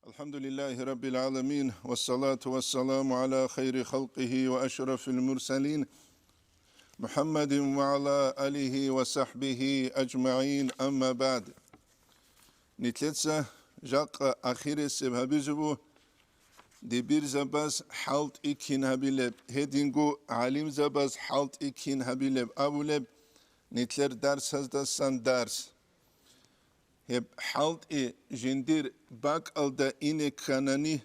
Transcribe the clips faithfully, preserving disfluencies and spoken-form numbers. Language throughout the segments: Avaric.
الحمد لله رب العالمين، والصلاة والسلام على خير خلقه وأشرف المرسلين، محمد وعلى آله وصحبه أجمعين، أما بعد. Нилъеца жакъа ахирисеб гьабизе буго дибирзабаз хӀалтӀи кин гьабилеб, гьединго гӀалимзабаз хӀалтӀи кин гьабилеб абулеб нилъер дарсаздасан дарс. Гьеб хӀалтӀи жиндир бакӀалда ине кканани,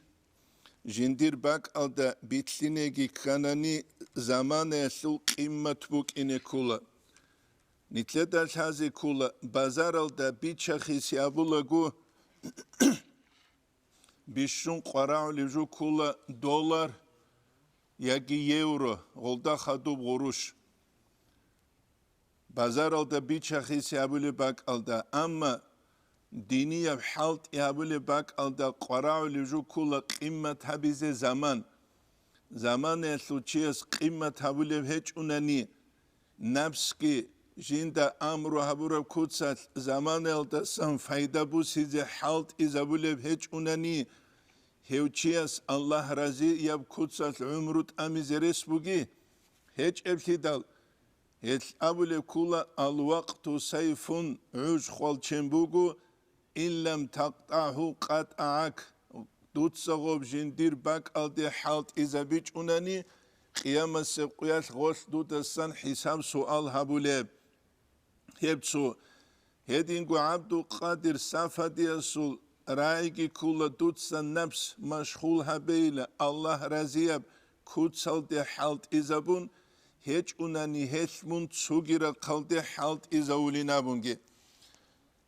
жиндир бакӀалда билълъинеги кканани, заманаялъул къиммат букӀине ккола. Нилъеда лъазе ккола, базаралда бичахисе абулаго, бищун къварагӀулеб жо ккола доллар яги евро, гъолда хадуб гъурущ. Базаралда бичахисе абулеб бакӀалда, амма динияб хӀалтӀи абулеб бакӀалда къварагӀулеб жо ккола къиммат гьабизе заман. Заманаялъул чияс къиммат гьабулеб гьечӀунани, напсги жинда амру гьабураб куцалъ заманаялдасан пайда бусизе хӀалтӀизабулеб гьечӀунани, гьев чияс Аллагь разияб куцалъ гӀумру тӀамизе рес буги? ГьечӀеблъидал, гьелъ абулеб ккола: «Ал-вакъту сайфун», гӀуж хвалчен буго, «ин лам такътагӀу къатӀагӀак», дуца гъоб жиндир бакӀалде хӀалтӀизабичӀунани, къиямасеб къуялъ гъолъ дудасан хӀисаб-суал гьабулеб. Гьеб цо. Гьединго ГӀабдулкъадир Сафадиясул рагӀиги ккола: дуца напс машгъул гьабейила Аллагь разияб куцалде хӀалтӀизабун, гьечӀунани гьелъ мун цоги рахъалде хӀалтӀизавулин абунги.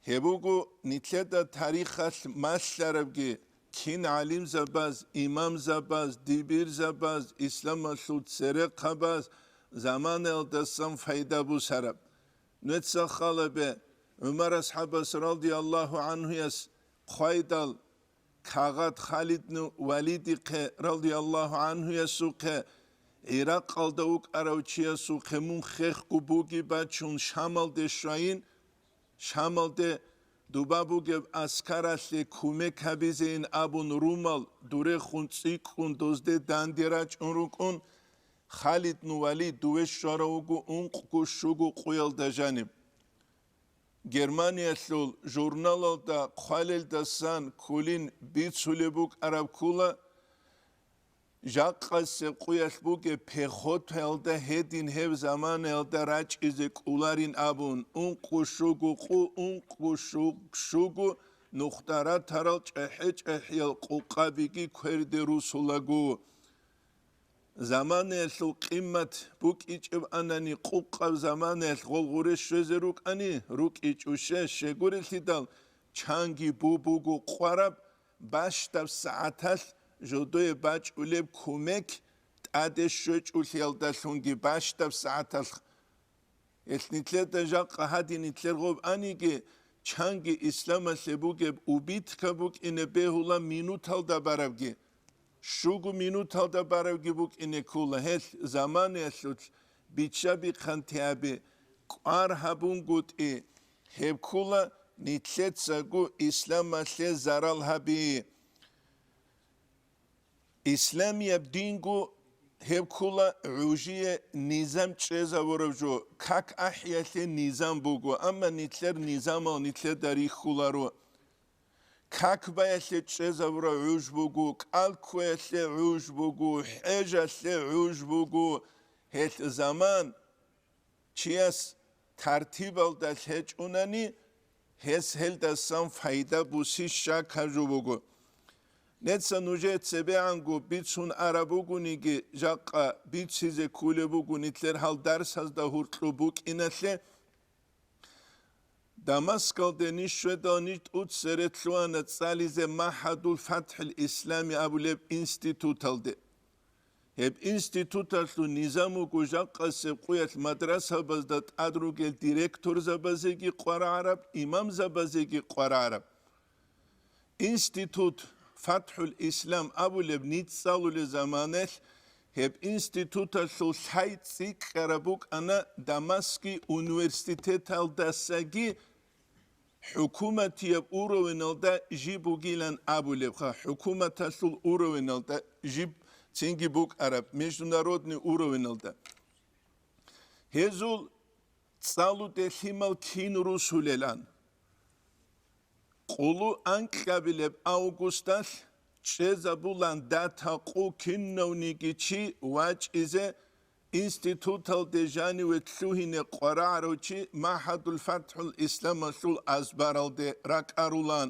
Гьеб буго нилъеда тарихалъ малъарабги, кин гӀалимзабаз, имамзабаз, дибирзабаз, исламалъул церехъабаз заманаялдасан пайда бусараб. Нуеца халабе, ГӀумар асхӀабас радияллагьу гӀанхуяс хъвайдал, кагъат Халидну Валидихъе радияллагьу гӀанхуясухъе, Иракъалда вукӀарав чиясухъе мун хехго буги бачун Шамалде щвайин, Шамалде дуба бугеб аскаралъе кумек гьабизейин абун румал дурехун цӀикӀкӀун дозде данде рачӀун рукӀун, Халид ну Валид дуве щварав вуго ункъго щуго къуялда жаниб. Германиялъул журналалда хъвалелдасан кколин бицулеб букӀараб ккола, жакъасеб къуялъ бугеб пехотаялда гьедин гьеб заманаялда рачӀизе кӀоларин абун, ункъо щуго къу, ункъо щу-, щуго нухда ратарал чӀехӀе-чӀехӀиял къукъабиги кверде русулаго. Заманаялъул къиммат букӀичӀеб анани, къукъаб заманаялъ гъол гъуре щвезе рукӀани, рукӀичӀо ще, щегурелъидал, чанги бу-буго къвараб, бащдаб сагӀаталъ жодое бачӀулеб кумек тӀаде щвечӀулъиялдалъунги бащдаб сагӀаталъ. Гьелъ нилъеда жакъа гьадин нилъер гъоб аниги, чанги исламалъе бугеб убитка букӀине бегьула минуталда барабги, щуго минуталда барабги букӀине ккола. Гьелъ заманаялъулъ биччаби-хъантиаби кӀвар гьабунгутӀи, гьеб ккола нилъецаго исламалъе зарал гьаби. Исламияб динго гьеб ккола гӀужие низам чӀезавураб жо, как ахӀиялъе низам буго, амма нилъер низамал нилъеда рихьуларо. Как баялъе чӀезавураб гӀуж буго, кӀал кквеялъе гӀуж буго, хӀежалъе гӀуж буго, гьелъ заман чияс тартибалда лъечӀунани, гьес гьелдасан пайда буси щакаб жо буго. Неца нужее цебегӀанго бицун араб бугониги, жакъа бицизе кколеб буго нилъер гьал дарсазда гьуркьу букӀиналъе. Дамаскалде ниж щведал, ниж тӀуцере лъугьана цӀализе МагӀгьадул ФатхӀил Ислами абулеб институталде. Гьеб институталъул низам вуго жакъасеб къуялъ мадрасабазда тӀад ругел директорзабазеги къварагӀараб, имамзабазеги къварагӀараб. Институт ФатхӀул Ислам абулеб ниж цӀалулел заманаялъ гьеб институталъул лъай цӀикӀкӀараб букӀана Дамаскги университеталдасаги хӀукуматияб уровеналда жиб бугилан абулебха, хӀукуматалъул уровеналда жиб цинги букӀараб, международный уровеналда. Гьезул цӀалуде лъимал кин русулелан. Къулу анкьабилеб августалъ чӀезабулан датакъу кинавниги чи вачӀизе институталде жаниве лъугьине къварагӀарав чи МагӀхадул ФатхӀул Исламалъул азбаралде ракӀарулан.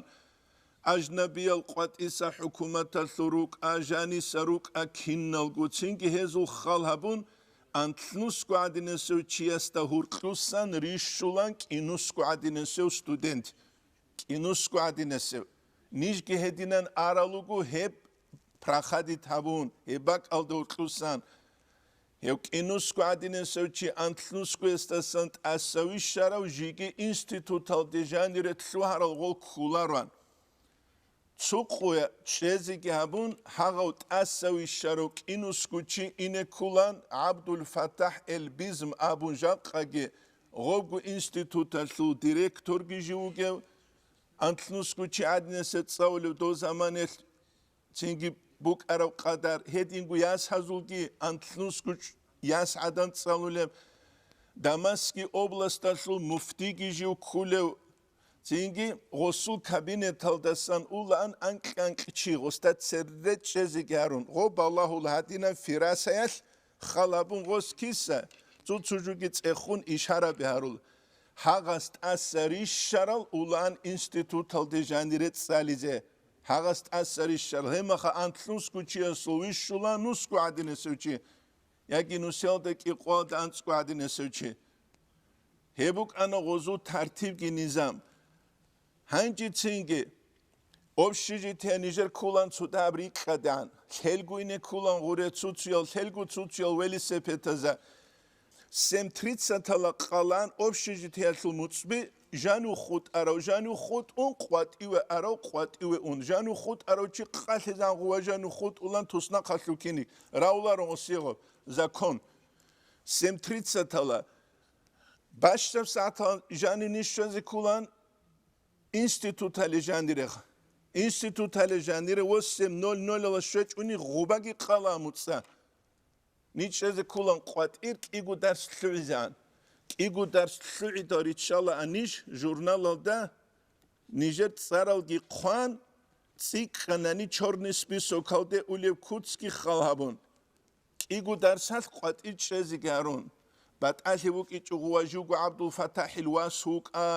Ажнабиял къватӀиса хӀукуматалъул рукӀа, жаниса рукӀа киналго, цинги гьезул хал гьабун, анлънусго гӀадинасев чиясда гьуркьусан рищулан кӀинусго гӀадинасев студент. КӀинусго гӀадинасев. Нижги гьединан аралуго гьеб проходить гьабун, гьеб бакӀалда гьуркьусан. Гьев кӀинусго гӀадинасев чи анлънусгоясдасан тӀаса вищарав жиги институталде жанире лъугьарал гъол кколароан. Цо къоя чӀезеги гьабун, гьагъав тӀаса вищарав кӀинусго чи ине кколан, ГӀабдул ФатахӀ Эльбизм абун жакъаги гъобго институталъул директорги жив вугев, анлънусго чи гӀадинаса цӀалулев дов заманалъ цинги букӀараб къадар, гьединго ясазулги анлънусго яс гӀадан цӀалулеб, Дамаски областалъул муфтиги жив ккулев, цинги гъосул кабинеталдасан улаан анкь-анкь чи, гъосда церре чӀезеги гьарун, гъо балагьул гьадинаб фирасаялъ хал гьабун гъос киса, цо-цо жоги цӀехун ишараби гьарул. Гьагъас тӀаса рищарал улаан институталде жанире цӀализе. Гьагъас тӀаса рищарал, гьемаха анлънусго чиясул вищула нусго гӀадинасев чи, яги нусиялда кӀикъоялда анцӀго гӀадинасев чи. Гьеб букӀана гъозул тартибги низам. Гьанжецинги общежитие нижер ккулан цо дагьаб рикьадегӀан, лъелго ине ккулан гъуре цуцуял, лъелго цуцуял велосипедаза. Семь тридцатала къалан общежитиялъул муцӀби жану хутӀарав, жану хутӀун къватӀиве арав, къватӀиве ун, жану хутӀарав чи къалъизан гъува жану хутӀулан туснахъалъуккиник равларо гъосигъо закон. Семь тридцатала бащдаб сагӀаталан жанив ниж щвезе ккулан институтале жаниреха. Институтале жанире восемь ноль ноль-ала щвечӀуни гъубаги къала муцӀа. Ниж чӀезе ккулан къватӀир кӀиго дарс лъугӀизегӀан. КӀиго дарс лъугӀидал риччалаан ниж журналалда, нижер цӀаралги хъван, цӀикӀкӀанани чорный списокалде улеб куцги хал гьабун. КӀиго дарсалъ къватӀир чӀезеги гьарун. БатӀалъи букӀичӀого ва живго ГӀабдул-ФатахӀил вас вукӀа,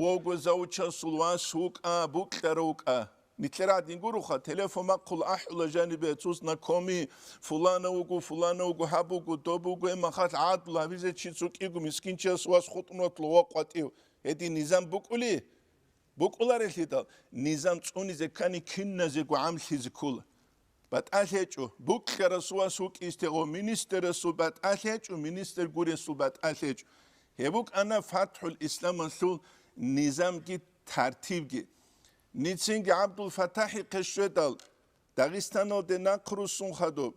вовго завучасул вас вукӀа, букьарав вукӀа. Нилъер гӀадин гуроха, телефон бахъула ахӀула жанибе цо знакомый, фулана вуго, фулана вуго, гьаб буго, доб буго, гьеб махалъ гӀадлу гьабизе чи цо кӀиго мискинчияс вас хутӀун ватула ва къватӀив. Гьедин низам букӀули? БукӀуларелъидал, низам цӀунизе ккани киназего гӀамлъизе ккола. БатӀалъи гьечӀо, букьарасул вас вукӀистего, министрасул батӀалъи гьечӀо, министр гуресул батӀалъи гьечӀо. Гьеб букӀана ФатхӀул Исламалъул низамги тартибги. Нижецинги ГӀабдул-ФатахӀихъе щведал, Дагъистаналде нахъ руссун хадуб,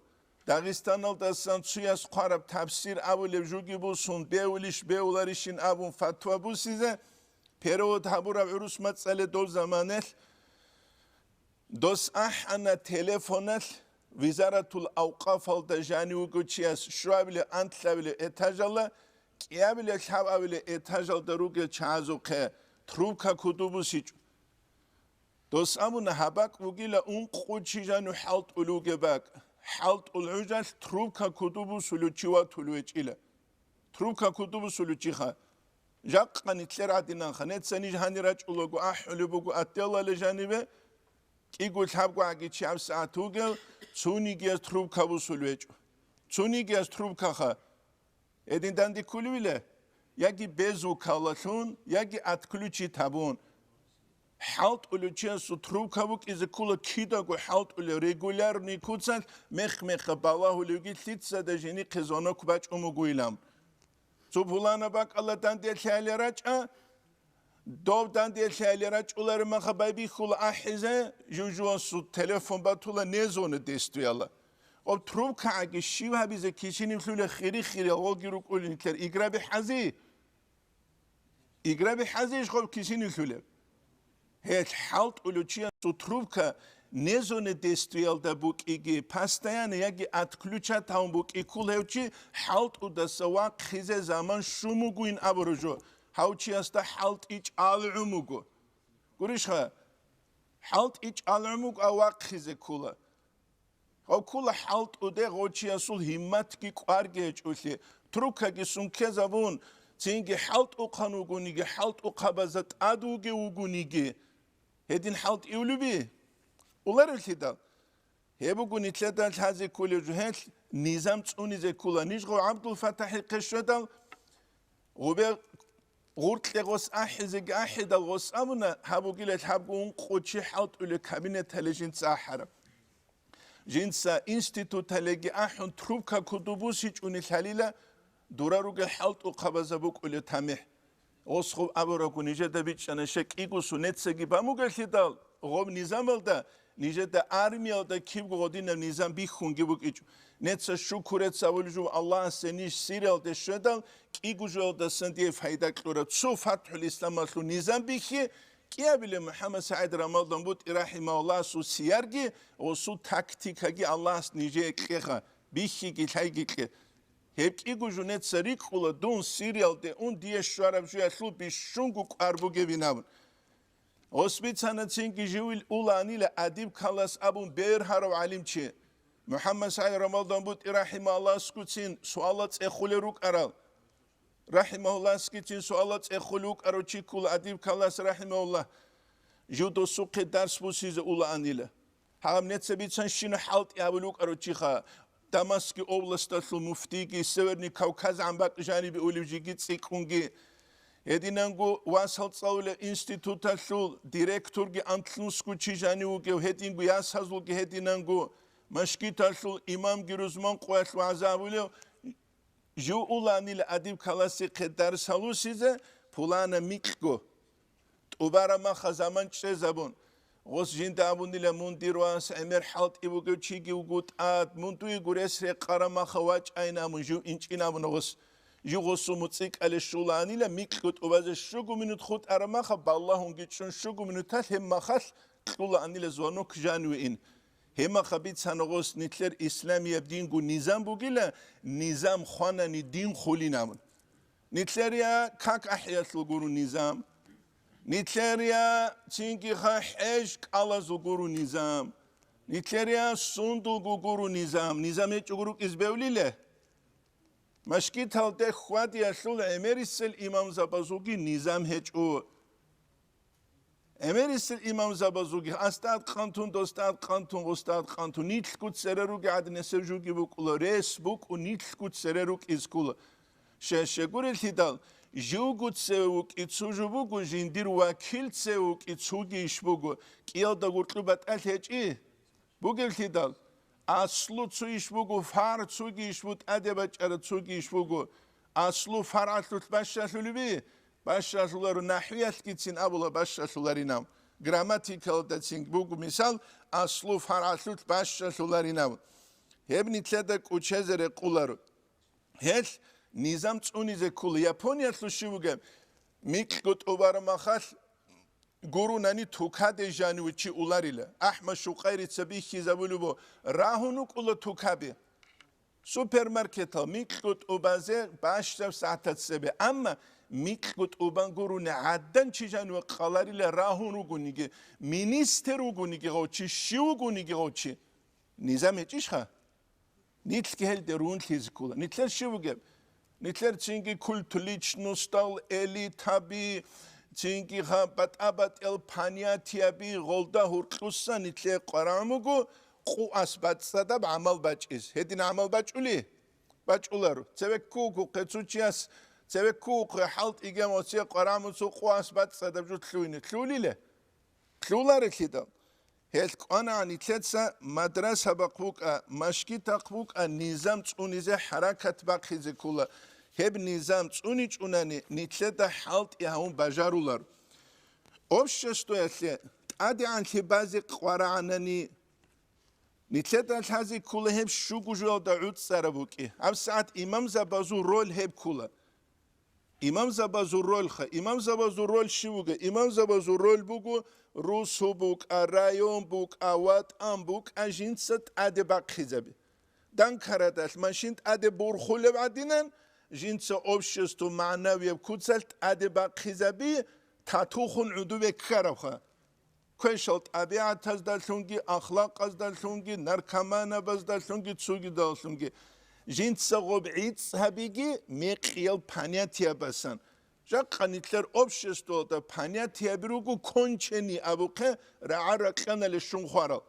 Дагъистаналдасан цуяс хъвараб тафсир абулеб жуги бусун, бевулищ бевуларищин абун фатва бусизе, перевод гьабураб гӀурус мацӀале дов заманалъ, дос ахӀана телефоналъ, Визаратул авкъафалда жанив вуго чияс щуабилеб анлъабилеб этажалда, кӀиабилеб лъабабилеб этажалда ругел чагӀазухъе трубка куду бусичӀо. Дос абуна, гьаб бакӀ бугила ункъо чи жану хӀалтӀулев вугеб бакӀ. ХӀалтӀул гӀужалъ трубка куду бусулев чи ватулев гьечӀила. Трубка куду бусулев чиха. Жакъа нилъер гӀадинанха, неца ниж гьанир рачӀулаго ахӀулеб буго отделале жанибе, кӀиго лъабго гӀаги чи гьабсагӀат вугев, цонигияс трубка бусулев гьечӀо. Цонигияс трубкаха. Гьедин данде кколевила, яги безукалалъун, яги отключить гьабун. ХӀалтӀулев чиясул трубка букӀизе ккола кидаго хӀалтӀулев, регулярный куцалъ мех-меха балагьулевги, лъицада жинихъе звонок бачӀун бугойилан. Цо пулана бакӀалда данделъайилан рачӀа, дов данделъайилан рачӀулареб маха байбихьула ахӀизе, жужуасул телефон батула, не звонит действияла. Гъоб трубкагӀаги щив гьабизе кисинивлъулеб хири-хириял гъоги рукӀулин нилъер играби хӀази. Играби хӀази иш гъоб кисинивлъулеб. Гьел хӀалтӀулев чиясул трубка незоне действиялда букӀиги, постоянно яги отключать гьавун букӀи ккола гьев чи, хӀалтӀудаса вахъизе заман щун бугин абураб жо, гьав чиясда хӀалтӀи чӀалгӀун буго. Гурищха? ХӀалтӀи чӀалгӀун буго, а вахъизе ккола. Гьав ккола хӀалтӀуде гъов чиясул гьимматги кӀварги гьечӀолъи, трубкаги сункезабун, цинги хӀалтӀухъан вугониги, хӀалтӀухъабазда тӀад вугев вугониги, гьедин хӀалтӀи улеби? Уларевлъидал? Гьеб буго нилъеда лъазе кколеб жо, гьелъ низам цӀунизе ккола. Ниж гъов ГӀабдул-ФатахӀихъе щведал, гъубе гъуркье гъос ахӀизеги ахӀидал, гъос абуна, гьаб бугила лъабго ункъо чи хӀалтӀулеб кабинеталде жинца ахӀараб. Жинца институталдеги ахӀун, трубка куду бусичӀони лъалила, дора ругел хӀалтӀухъабазда букӀулеб тамихӀ. Гъос гъуб абурабго нижеда бичӀчӀана, щай кӀиго сунецаги бан бугелъидал, гъоб низамалда, нижеда армиялда кибго гъодинаб низам бихьунги букӀичӀо. Неца шукуреца абулеб жо, Аллагьасе ниж Сириялде щведал, кӀиго жоялдасан дие пайда кьураб цо ФатхӀул Исламалъул низам бихьи, кӀиабилеб МухӀаммад СагӀид Рамадан БутӀи рахӀимагьуллагьасул сиярги гъосул тактикаги Аллагьас нижее кьеха, бихьиги лъайги кье. Гьеб кӀиго жо неца рикӀкӀула, дун Сириялде ун дие щвараб жоялъул бищунго кӀвар бугебин абун. Гъос бицана цинги живил уланила Адиб Калас абун бергьарав гӀалимчи. МухӀаммад СагӀид Рамадан БутӀи рахӀимагьуллагьасгоцин суалал цӀехулел рукӀарал, рахӀимагьуллагьасгицин суалал цӀехулев вукӀарав чи ккола Адиб Калас рахӀимагьуллагь. Жив досухъе дарс бусизе улаанила. Гьаб неца бицанщина хӀалтӀи гьабулев вукӀарав чиха, Дамаскги областалъул муфтиги, Северный Кавказ гӀамбакь жанибе улев жиги цӀикӀкӀунги. Гьединанго васал цӀалулев институталъул директорги антлънусго чи жанив вугев, гьединго ясазулги гьединанго, машгиталъул имамги рузман къоялъ вагӀза гьабулев, жив уланила Адиб Каласихъе дарс гьалусизе пулана микьго. ТӀубараб маха заман чӀезабун, гъос жинда абунила, мун дир вас гӀемер хӀалтӀи бугев чиги вуго тӀад, мун дуе гурес рекъараб маха вачӀайин абун, жив инчӀин абуна гъос. Жив гъосул муцӀикӀале щуланила, микьго тӀубазе щуго минут хутӀараб маха, балагьунги чӀун щуго минуталъ гьеб махалъ кьулаанила звонок жаниве ин. Гьеб маха бицана гъос нилъер исламияб динго низам бугила, низам хванани дин хулин абун. Нилъер я как ахӀиялъул гуру низам. Нилъер я цинги ха хӀеж кӀалазул гуру низам. Нилъер я сундулго гуру низам. Низам гьечӀого рукӀиз бевлиле? Машгиталде хьвадиялъул гӀемерисел имамзабазулги низам гьечӀо. ГӀемерисел имамзабазулги астад къантун, достад къантун, гъустад къантун, нилъго цере руги гӀадинасев жуги букӀула, рес букӀу, нилъго цере рукӀиз ккула. Щай-щай гурелъидал, живго цеве вукӀи цо жо буго, жиндир вакил цеве вукӀи цоги иш буго, кӀиялда гуркьу батӀалъ гьечӀи. Бугевлъидал, аслу цо иш буго, фар цоги иш бу, тӀаде бачӀара цоги иш буго. Аслу фаргӀалъулъ бащалъулеби? Бащалъуларо, нахӀвиялъгицин абула бащалъуларинав. Грамматикалдацин буго мисал, аслу фаргӀалъулъ бащалъуларинав. Гьеб нилъеда кӀучезе рекъуларо. Гьелъ низам цӀунизе ккула. Япониялъул щив вугеб? Микьго тӀубараб махалъ гурунани тукаде жаниве чи уларила. АхӀмад Шукъайрица бихьизабулеб бу, рагьун вукӀула тукаби. Супермаркетал микьго тӀубазе бащдаб сагӀатат цебе, амма микьго тӀубан гуруни гӀадан чи жаниве къаларила, рагьун ругониги, министр вугониги гъов чи, щив вугониги гъов чи. Низам гьечӀищха? Нилъги гьелде рунлъизе ккола. Нилъер щив бугеб? Нилъер цинги культ личностал, элитаби, цинги гьаб батӀа-батӀиял понятияби, гъолда гьуркьуса нилъер къварагӀун буго, къуас бацӀцӀадаб гӀамал бачӀиз. Гьедин гӀамал бачӀули? БачӀуларо. Цевеккувухъе цо чияс, цевеккувухъе хӀалтӀиги гьамав цие къварагӀун буго цо къуас бацӀцӀадаб жо лъугьине. Лъугьулиле? Лъугьуларелъидал. Гьелъ кӀванагӀан нилъеца мадраса бахъ букӀа, машгитахъ букӀа, низам цӀунизе хӀаракат бахъизе ккола. Гьеб низам цӀуничӀунани нилъеда хӀалтӀи гьавун бажарулар. Обществоялъе тӀадегӀанлъи базе къварагӀанани, нилъеда лъазе ккола гьеб щуго жоялда гӀуцӀараб букӀи. ГьабсагӀат имамзабазул роль гьеб ккола. Имамзабазул рольха, имамзабазул роль щив вуго? Имамзабазул роль буго, русу букӀа, район букӀа, ватӀан букӀа, жинца тӀаде бахъизаби. Данкарадалъ машин тӀаде бурхулеб гӀадинан, жинца общество магӀнавияб куцалъ тӀаде бахъизаби, татухун гӀуду беккарабха. Квешал тӀабигӀатаздалъунги, ахлакъаздалъунги, наркоманабаздалъунги, цугидалъунги. Жинца гъоб гӀицӀ гьабиги мекъиял понятиябасан. Жакъа нилъер обществоялда понятияби руго кончени абухъе рагӀа-ракьанале щун хварал.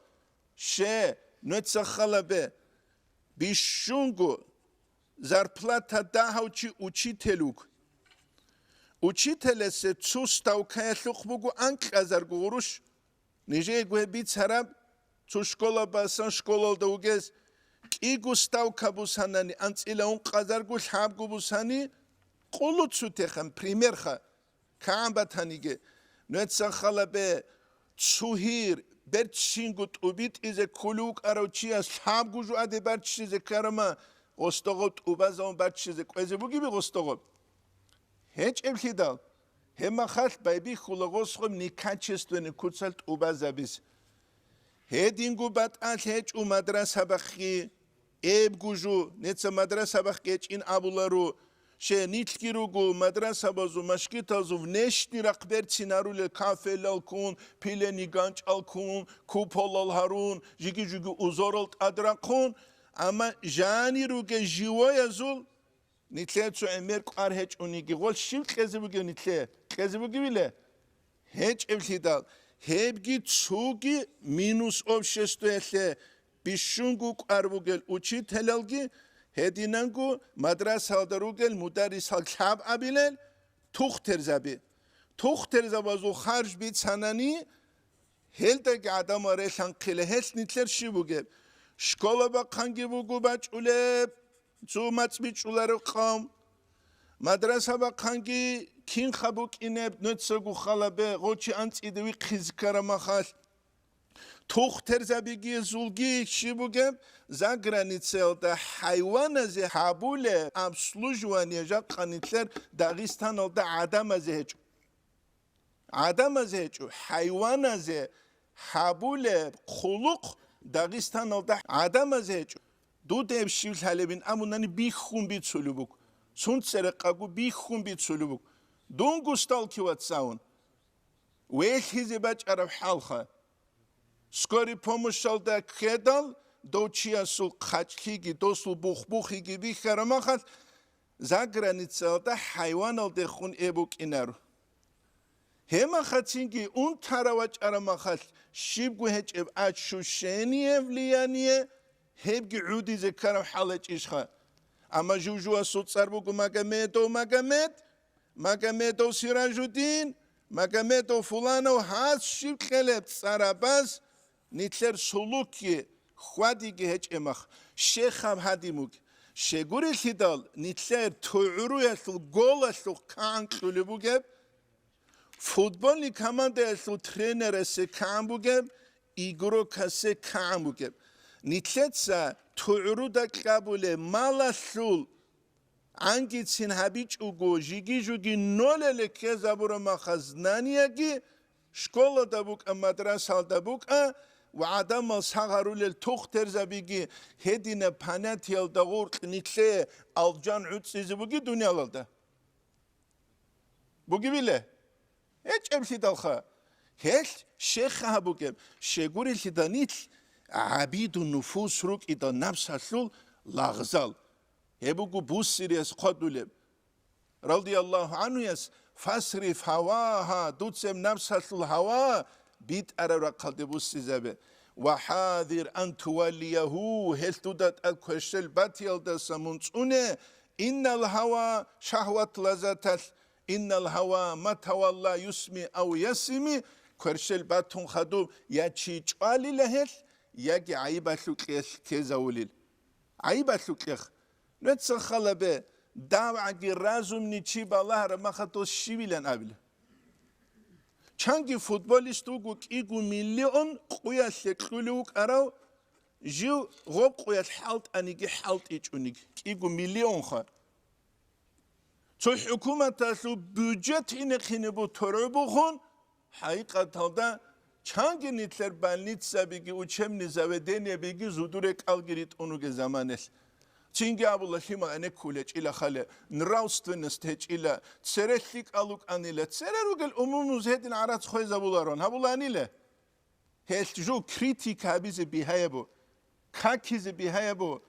Ще, нуца халабе, бищунго зарплата дагьав чи учитель вуго. Учителасе цо ставкаялъухъ буго анкьазарго гъурущ. Нижеего гьеб бицараб, цо школа басан школалда вугез, кӀиго ставка бусанани, анцӀила ункъазарго лъабго бусани, къуллуцутехан, примерха, кагӀан батаниги. Нуца халабе, цугьир, берцинго тӀубитӀизе кколев вукӀарав чияс лъабго жуаде барччизе ккарама, гъосдогъоб тӀубазавун барччизе кӀвезе бугеби гъосдогъоб? ГьечӀеблъидал, гьеб махалъ байбихьула гъосгъоб некачественный куцалъ тӀубазабиз. Гьединго батӀалъ гьечӀо мадрасабахъги, эбго жо, неца мадрасабахъ гьечӀин абуларо, ще нилъги руго мадрасабазул, машгитазул внешний рахъ берцинарулел, кафелал ккун, пилени ганчӀал ккун, куполал гьарун, жиги-жуги узорал тӀад рахъун, амма жанир ругел живоязул Нилъее цо гӀемер кӀвар гьечӀониги, гъол щив кьезе бугев нилъее? Кьезе бугевиле? ГьечӀеблъидал, гьебги цоги минус обществоялъе бищунго кӀвар бугел учителалги, гьединанго мадрасалда ругел мударрисал лъаб абилел тухтерзаби. Тухтерзабазул харж бицанани, гьелдаги гӀадамал релъанхъила, гьелъ нилъер щиб бугеб? Школа бахъанги буго бачӀулеб, цо мацӀ бичӀчӀуларев къавм. Мадраса бахъанги кинха букӀинеб, нуцаго халабе, гъочи анцӀиде вихъизе ккараб махалъ. Тухтерзабиги зулги щиб бугеб? Заграницаялда хӀайваназе гьабулеб обслуживание жакъа нилъер Дагъистаналда гӀадамазе гьечӀо. ГӀадамазе гьечӀо, хӀайваназе гьабулеб хъулухъ Дагъистаналда гӀадамазе гьечӀо. Дуда гьеб щиб лъалебин абунани бихьун бицулеб буго. Сунцерехъаго бихьун бицулеб буго. Дунго сталкиваться авун. Велъизе бачӀараб хӀалха. Скорый помощалда ккедал, дов чиясул хъачӀлъиги, досул бух-бухиги бихьараб махалъ, заграницаялда хӀайваналдехун эб букӀинаро. Гьемахацинги унтарав вачӀараб махалъ, щибго гьечӀеб ощущение, влияние, гьебги гӀудизе ккараб хӀал гьечӀищха? Амма жужуасул цӀар буго Магомедов Магомед, Магомедов Сиражудин, Магомедов Фуланов, гьас щиб кьелеб цӀарабаз нилъер сулукги хьвадиги гьечӀеб мах, щехаб гьадин бугеб. Щегурелъидал нилъер тугӀруялъул голалъухъ кагӀан кьулеб бугеб, футбольный командаялъул тренерасе кагӀан бугеб, игрокасе кагӀан бугеб. Нилъеца тугӀруда кьабулеб малалъул гӀангицин гьабичӀого, жиги-жуги нолеле ккезабураб маха знанияги школада букӀа, мадрасалда букӀа ва гӀадамал сагъарулел тухтерзабиги гьединаб понятиялда гъуркь нилъее алжан гӀуцӀизе буги дуниялалда. Бугебиле? ГьечӀеблъидалха. Гьелъ щеха гьабугеб, щегурелъидал нилъ гӀабиду нуфус рукӀидал напсалъул лагъзал. Гьеб буго буссирияс хъвадулеб. Радияллагьу гӀанхуяс: «Фасриф гьавагьа», дуцеб напсалъул гьава битӀараб рахъалде буссизабе. «Ва хӀазир ан туваллиягьу», гьелъ дуда тӀад кверщел батиялдаса мун цӀуне, «иннал гьава шагьват лазаталъ, иннал гьава ма тавалла юсми ав ясими», кверщел батун хадуб я чи чӀвалила гьелъ, яги гӀайибалъукьелъ ккезавулил. ГӀайибалъукьех. Нуца халабе, давгӀаги разумни чи балагьараб маха дос щивилан абила. Чанги футболист вуго кӀиго миллион къуялъе кьулев вукӀарав, жив гъоб къуялъ хӀалтӀаниги хӀалтӀичӀониги, кӀиго миллионха. Цо хӀукуматалъул бюджет гьинехъинабу торгӀу бухун, хӀакъикъаталда чанги нилъер больницабиги, учебный заведениябиги зудур рекӀалги ритӀун ругел заманалъ. Цинги абула, лъимал гӀенеккулечӀила хъале, нравственность гьечӀила, цере лъикӀал рукӀанила, цере ругел умумуз гьедин гӀарац хвезабуларон, гьабуланила. Гьелъ жо критика гьабизе бигьаябу, какизе бигьаябу,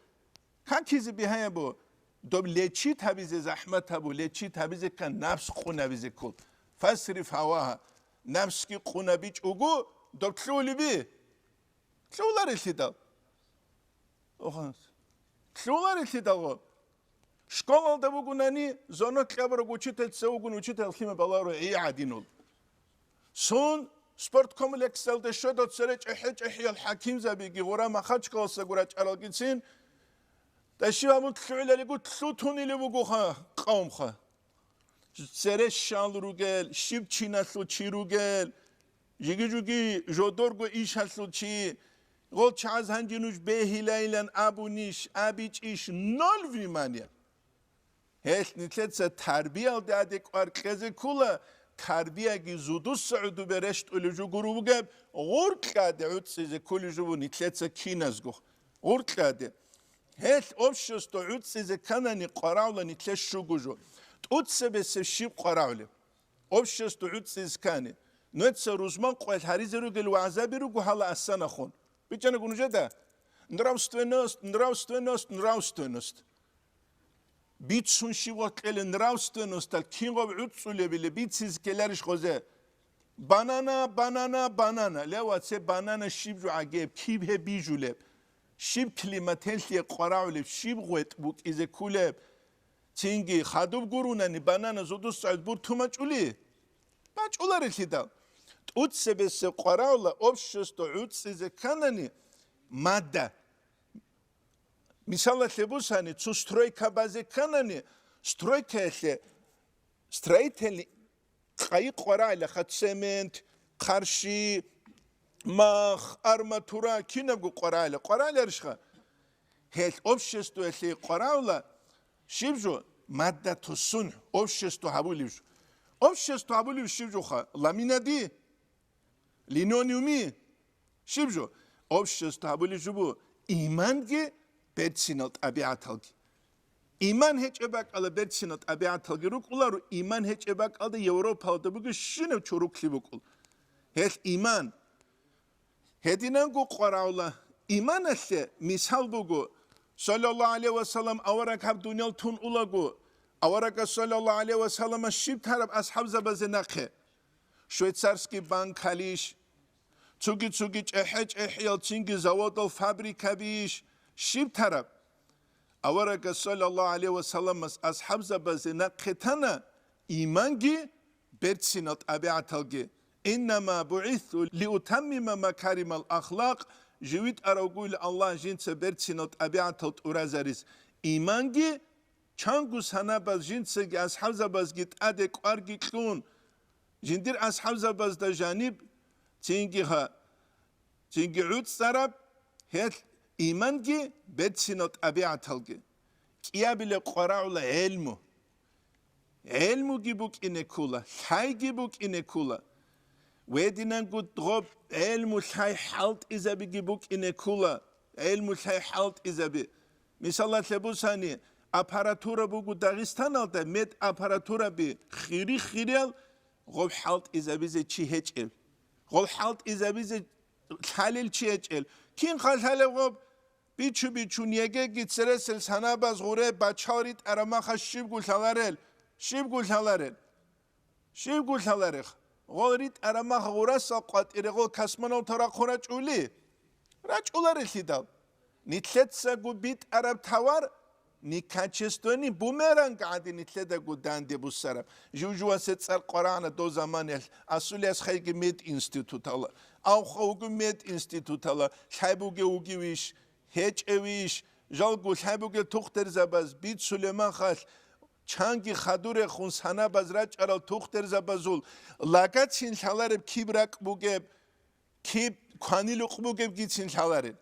какизе бигьаябу, доб лечит гьабизе захӀмат гьабу, лечит гьабизе ккан напс къунабизе ккол. Фасриф гьавагьа, напсги къунабичӀого, доб лъугьулеби? Лъугьуларелъидал. Оха. Лъугьуларелъидалго. Школалда вугунани, зонок кьабураб учительца вугун, учитель лъимал баларо гӀи гӀадинул. Сун спорткомплексалда щведал цере чӀехӀе-чӀехӀиял хӀакимзабиги гъура Махачкаласда гура чӀаралгицин, тӀаши гьабун лъугӀилалиго лъутунили вугоха къавмха. Цере щал ругел, щиб чиналъул чи ругел, жиги-жуги жодорго ишалъул чи, гъол чагӀаз гьанже нуж бегьилайилан абунищ, абичӀищ, ноль внимания. Гьелъ нилъеца тарбиялде гӀаде кӀвар кьезе ккола, тарбияги зудуса гӀудубе рещтӀулев жо гуро бугеб, гъуркьаде гӀуцӀизе кколев жо бу нилъеца киназго. Гъуркьаде. Гьелъ общество гӀуцӀизе кканани къварагӀула нилъе щуго жо. ТӀуцебесеб щиб къварагӀулеб? Общество гӀуцӀизе ккани. Нуца рузман къвел гьаризе ругел вагӀзаби руго гьала асанахун. БичӀанаго нужеда? Нравственность, нравственность, нравственность. Бицун щиб вакъиле нравственностал кингъаб гӀуцӀулебиле бициз ккеларищ гъозе? Банана, банана, банана. Ле, ваце, банана щиб жо гӀагеб, киб гьеб бижулеб? Щиб климат гьелъие къварагӀулеб, щиб гъветӀ букӀизе ккулеб? Цинги хадуб гурунани банана зодус цӀайд бур тумачӀули? БачӀуларелъидал. ТӀуцебесеб къварагӀула общество гӀуцӀизе кканани, мадда. Мисалалъе бусани, цо стройка базе кканани, стройкаялъе строительный къайи къварагӀилаха: цемент, хъарщи, мах, арматура, кинабго къварагӀила. КъварагӀиларищха? Гьелъ обществоялъе къварагӀула щиб жо? Мадда тосун, общество гьабулев жо. Общество гьабулев щиб жоха? Ламинади? Линолеуми? Щиб жо? Общество гьабулев жо бу иманги берцинал тӀабигӀаталги. Иман гьечӀеб бакӀалда берцинал тӀабигӀаталги рукӀуларо, иман гьечӀеб бакӀалда Европалда бугебщинаб чорухълъи букӀул. Гьелъ иман. Гьединанго къварагӀула иманалъе мисал буго, саллаллагьу гӀалайгьи ва саллам авараг гьаб дуниял тун улаго, аварагас саллаллагьу гӀалайгьи ва саллама щиб тараб асхӀабзабазе нахъе? Швейцарский банкалищ, цуги-цуги чӀехӀе-чӀехӀиял цинги заводал, фабрикабищ, щиб тараб? Аварагас саллаллагьу гӀалайгьи ва салламас асхӀабзабазе нахъе тана иманги берцинал тӀабигӀаталги. «Иннама бугӀисту лиутаммима макаримал ахлакъ», жив витӀаравгойила Аллагь жинца берцинал тӀабигӀатал тӀуразарис. Иманги чанго санабаз жинцаги асхӀабзабазги тӀаде кӀварги кьун, жиндир асхӀабзабазда жаниб, цинги гьа, цинги гӀуцӀараб, гьелъ иманги берцинал тӀабигӀаталги. КӀиабилеб къварагӀула гӀелму. ГӀелмуги букӀине ккола, лъайги букӀине ккола. Гьединанго гъоб гӀелму лъай хӀалтӀизабиги букӀине ккола, гӀелму лъай хӀалтӀизаби. Мисалалъе бусани, аппаратура буго Дагъистаналда, мед аппаратураби хири-хириял, гъоб хӀалтӀизабизе чи гьечӀел. Гъоб хӀалтӀизабизе лъалел чи гьечӀел. Кин хъалъалев гъоб? Бичу-бичун ЕГЭги цересел санабаз гъуре бачал ритӀараб маха щибго лъаларел, щибго лъаларел, щибго лъаларех. Гъол ритӀараб маха гъурасал къватӀире гъол космонавтал рахъун рачӀули? РачӀуларелъидал. Нилъецаго битӀараб товар некачественный бумеранг гӀадин нилъедаго данде буссараб. Жив-жувасе цӀар къварагӀана дов заманаялъ, асулияс хайги мединститутала, авха вуго мединститутала, лъай бугев вугевищ, гьечӀевищ, жалго лъай бугел тухтурзабаз бицулеб махалъ, чанги хадурехун санабаз рачӀарал тухтурзабазул лагацин лъалареб киб ракӀ бугеб, киб кванилухъ бугебгицин лъаларел.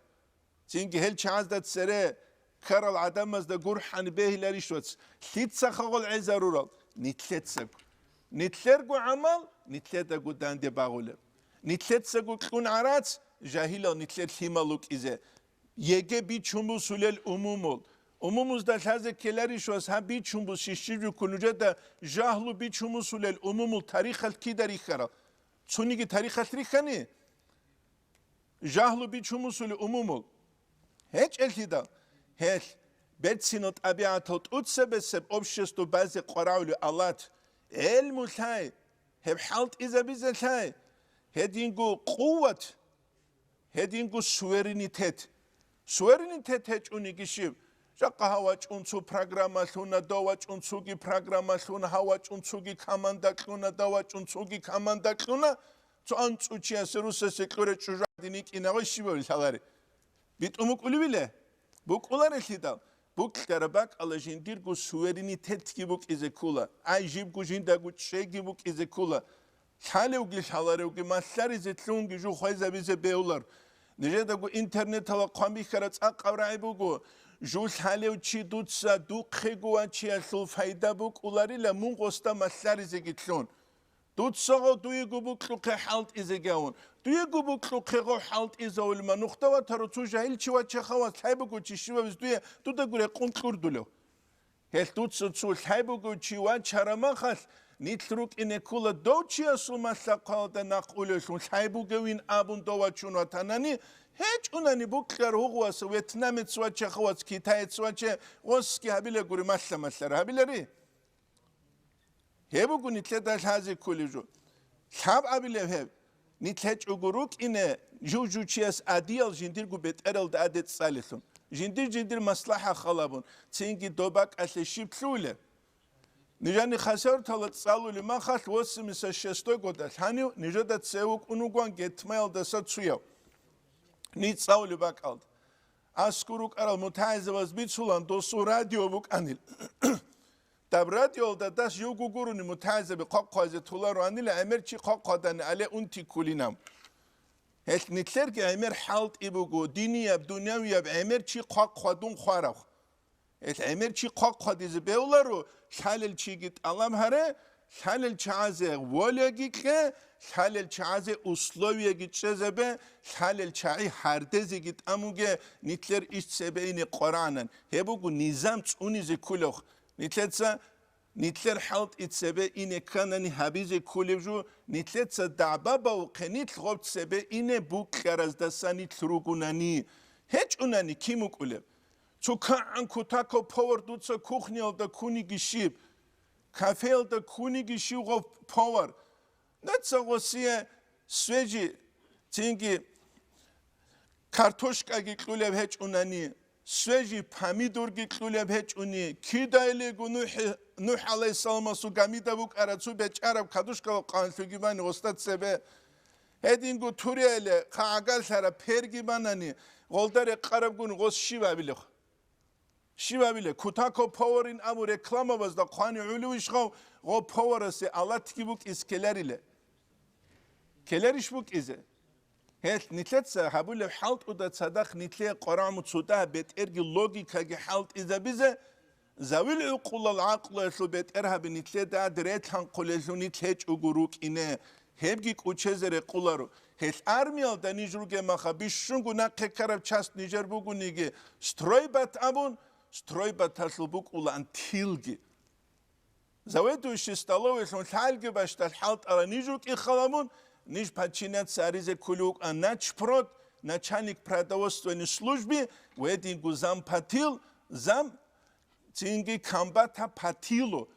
Цинги гьел чагӀазда цере ккарал гӀадамазда гурхӀан бегьиларищ вац, лъица хагъал гӀезарурал? Нилъецаго. Нилъерго гӀамал, нилъедаго данде багъулеб. Нилъецаго кьун гӀарац, жагьилал нилъер лъимал рукӀизе. Еге бичун бусулел умумул. Умумузда лъазе ккеларищ вас гьаб бичун бус щищиб жуккун нужеда жагьлу бичун бусулел умумул тарихалъ кида рихьарал? Цуниги тарихалъ рихьани? Жагьлу бичун бусулел умумул. ГьечӀелъидал, гьелъ, берцинал тӀабигӀатал тӀуцебесеб общество базе къварагӀулев алат, гӀелму лъай, гьеб хӀалтӀизабизе лъай, гьединго къуват, гьединго суверенитет. Суверенитет гьечӀониги щиб? Жакъа гьав вачӀун цо программа лъуна, дов вачӀун цоги программа лъуна, гьав вачӀун цоги команда кьуна, дав вачӀун цоги команда кьуна, цо анцӀучиясе русасе кьурай чӀужугӀаде никӀина гъой щибаб лъалари? БитӀун букӀулевиле? БукӀуларелъидал, букьараб бакӀалда жиндирго суверенитетги букӀизе ккола, ай жибго жиндаго чӀеги букӀизе ккола. Лъалевги лъаларевги малъаризе лъунги жу хвезабизе бегьулар. Нижедаго интернеталда хъван бихьараб цӀакъаб рагӀи буго, жу лъалев чи дуца духъего вачиялъул пайда букӀуларила мун гъосда малъаризеги лъун. Дуцаго дуего букьухъе хӀалтӀизеги авун. Дуего букьухъего хӀалтӀизавулма нухда ватару цо жагьил чи вачахъа вас лъай буго чи щибабиз дуе дуда гуре къун кьурдулев. Гьелъ дуца цо лъай буго чи вачара махалъ, нилъ рукӀине ккола дов чиясул малъа-хъвалда нахъ улевлъун лъай бугевин абун дов вачун ватанани, гьечӀунани букьар гьугъуаса вьетнамец вачахъа вас, китаец ваче, гъосги гьабила гури малъа-малъара гьабилари. Гьеб буго нилъеда лъазе кколеб жо. Лъаб абилеб гьеб, нилъ гьечӀого рукӀине жув-жучияс адиял жиндирго бетӀералда адет цӀалелъун, жиндир-жиндир маслахӀа халабун, цинги доб бакӀалъе щиб лъугьулеб? Нижани хасартала цӀалулеб махалъ восемьдесят шестой годалъ гьанив нижеда цеве вукӀун вугоан гетмаялдаса цуяв. Ниж цӀалулеб бакӀалда. АскӀор рукӀарал мутагӀилзабаз бицулан досул радио букӀанил. Даб радиолда дас живго гурони мутагӀилзаби хъвахъ хъвазе толароанила гӀемер чи хъвахъ хъвадани але унти ккулинав. Гьелъ нилъерги гӀемер хӀалтӀи буго, динияб, дунявияб гӀемер чи хъвахъ хъвадун хварав. Гьелъ гӀемер чи хъвахъ хъвадизе бегьуларо, лъалел чиги тӀалаб гьаре, лъалел чагӀазе воляги кье, лъалел чагӀазе условияги чӀезабе, лъалел чагӀи гьардезеги тӀамуге, нилъер иш цебе ине къваранан. Гьеб буго низам цӀунизе кколев. Нилъеца, нилъер хӀалтӀи цебе ине кканани гьабизе кколев жо, нилъеца дагӀба бавухъе нилъ гъоб цебе ине букьараздаса нилъ ругунани. ГьечӀунани кин вукӀулеб? Цо кагӀан кутакав повар дуца кухниялда ккуниги щиб? Кафеялда ккуниги щив гъов повар? Нуца гъосие свежий, цинги картошкаги кьулеб гьечӀунани, свежий помидорги кьулеб гьечӀуни, кидайлиго НухӀ, НухӀ гӀалайгьиссаламасул гамида букӀараб цо бечӀараб кадушкала къанлъуги бани гъосда цебе. Гьединго турияле хъагӀагалъараб перги банани, гъолда рекъарабгун гъос щиб абилеб? Щиб абилеб? Кутако поварин абу рекламабазда хъвани гӀолев ишгъав, гъо поварасе алатги букӀиз ккелариле? Ккеларищ букӀизе? Гьелъ нилъеца гьабулеб хӀалтӀуда цадахъ нилъее къварагӀму цо дагьаб бетӀерги логикаги хӀалтӀизабизе, Завил гӀукъулал гӀакълуялъул бетӀергьаби нилъеда гьад ретӀлъанхъулелъул нилъ гьечӀого рукӀине, гьебги кӀучезе рекъоларо. Гьелъ армиялда ниж ругеб маха бищунго нахъе ккараб часть нижер бугониги, стройбат абун, стройбаталъул букӀулаан тилги. Заведующий столовыйлъун лъалги бащдал хӀалтӀала ниж рукӀин халабун, ниж подчиняться гьаризе кколев вукӀан начпрод, начальник продовольственной службы, ва гьединго зампотил, зам цинги комбата по тилу.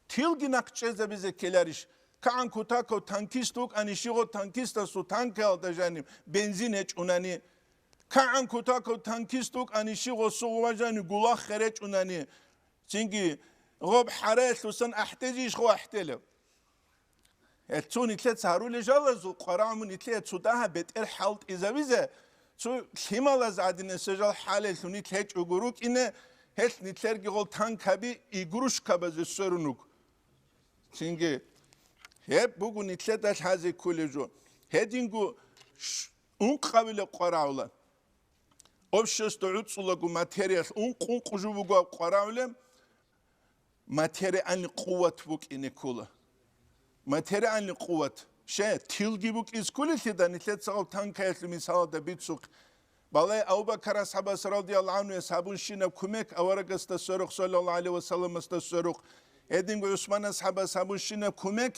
Тилги нахъ чӀезабизе ккеларищ? КагӀан кутакав танкист вукӀани щигъо танкистасул танкаялда жаниб бензин гьечӀунани? КагӀан кутакав танкист вукӀани щигъо сугъва жаниб гулахъ херечӀунани? Цинги гъоб хӀараялъусан ахӀдезейищ гъо ахӀделев? Гьел цо нилъеца гьарулел жалазул къварагӀму нилъее цо дагьаб бетӀер хӀалтӀизавизе, цо лъималаз гӀадинаса жал хӀалеллъун нилъ гьечӀого рукӀине, гьелъ нилъерги гъол танкаби игрушкабазе сверун руго. Цинги гьеб буго нилъеда лъазе кколеб жо. Гьединго ш-, ункъабилеб къварагӀула. Общество гӀуцӀулаго материал ункъ-ункъ жо буго къварагӀулеб. материальный къуват букӀине ккола. Материальный къуват. Ще, тилги букӀиз кколелъида, нилъеца гъаб танкаялъул мисалалда бицухъ. Балай Абу Бакар асхӀабас радияллагьу гӀанхуяс гьабунщинаб кумек аварагасда сверухъ, саллаллагьу гӀалайгьи ва салламасда сверухъ. Гьединго ГӀусман асхӀабас гьабунщинаб кумек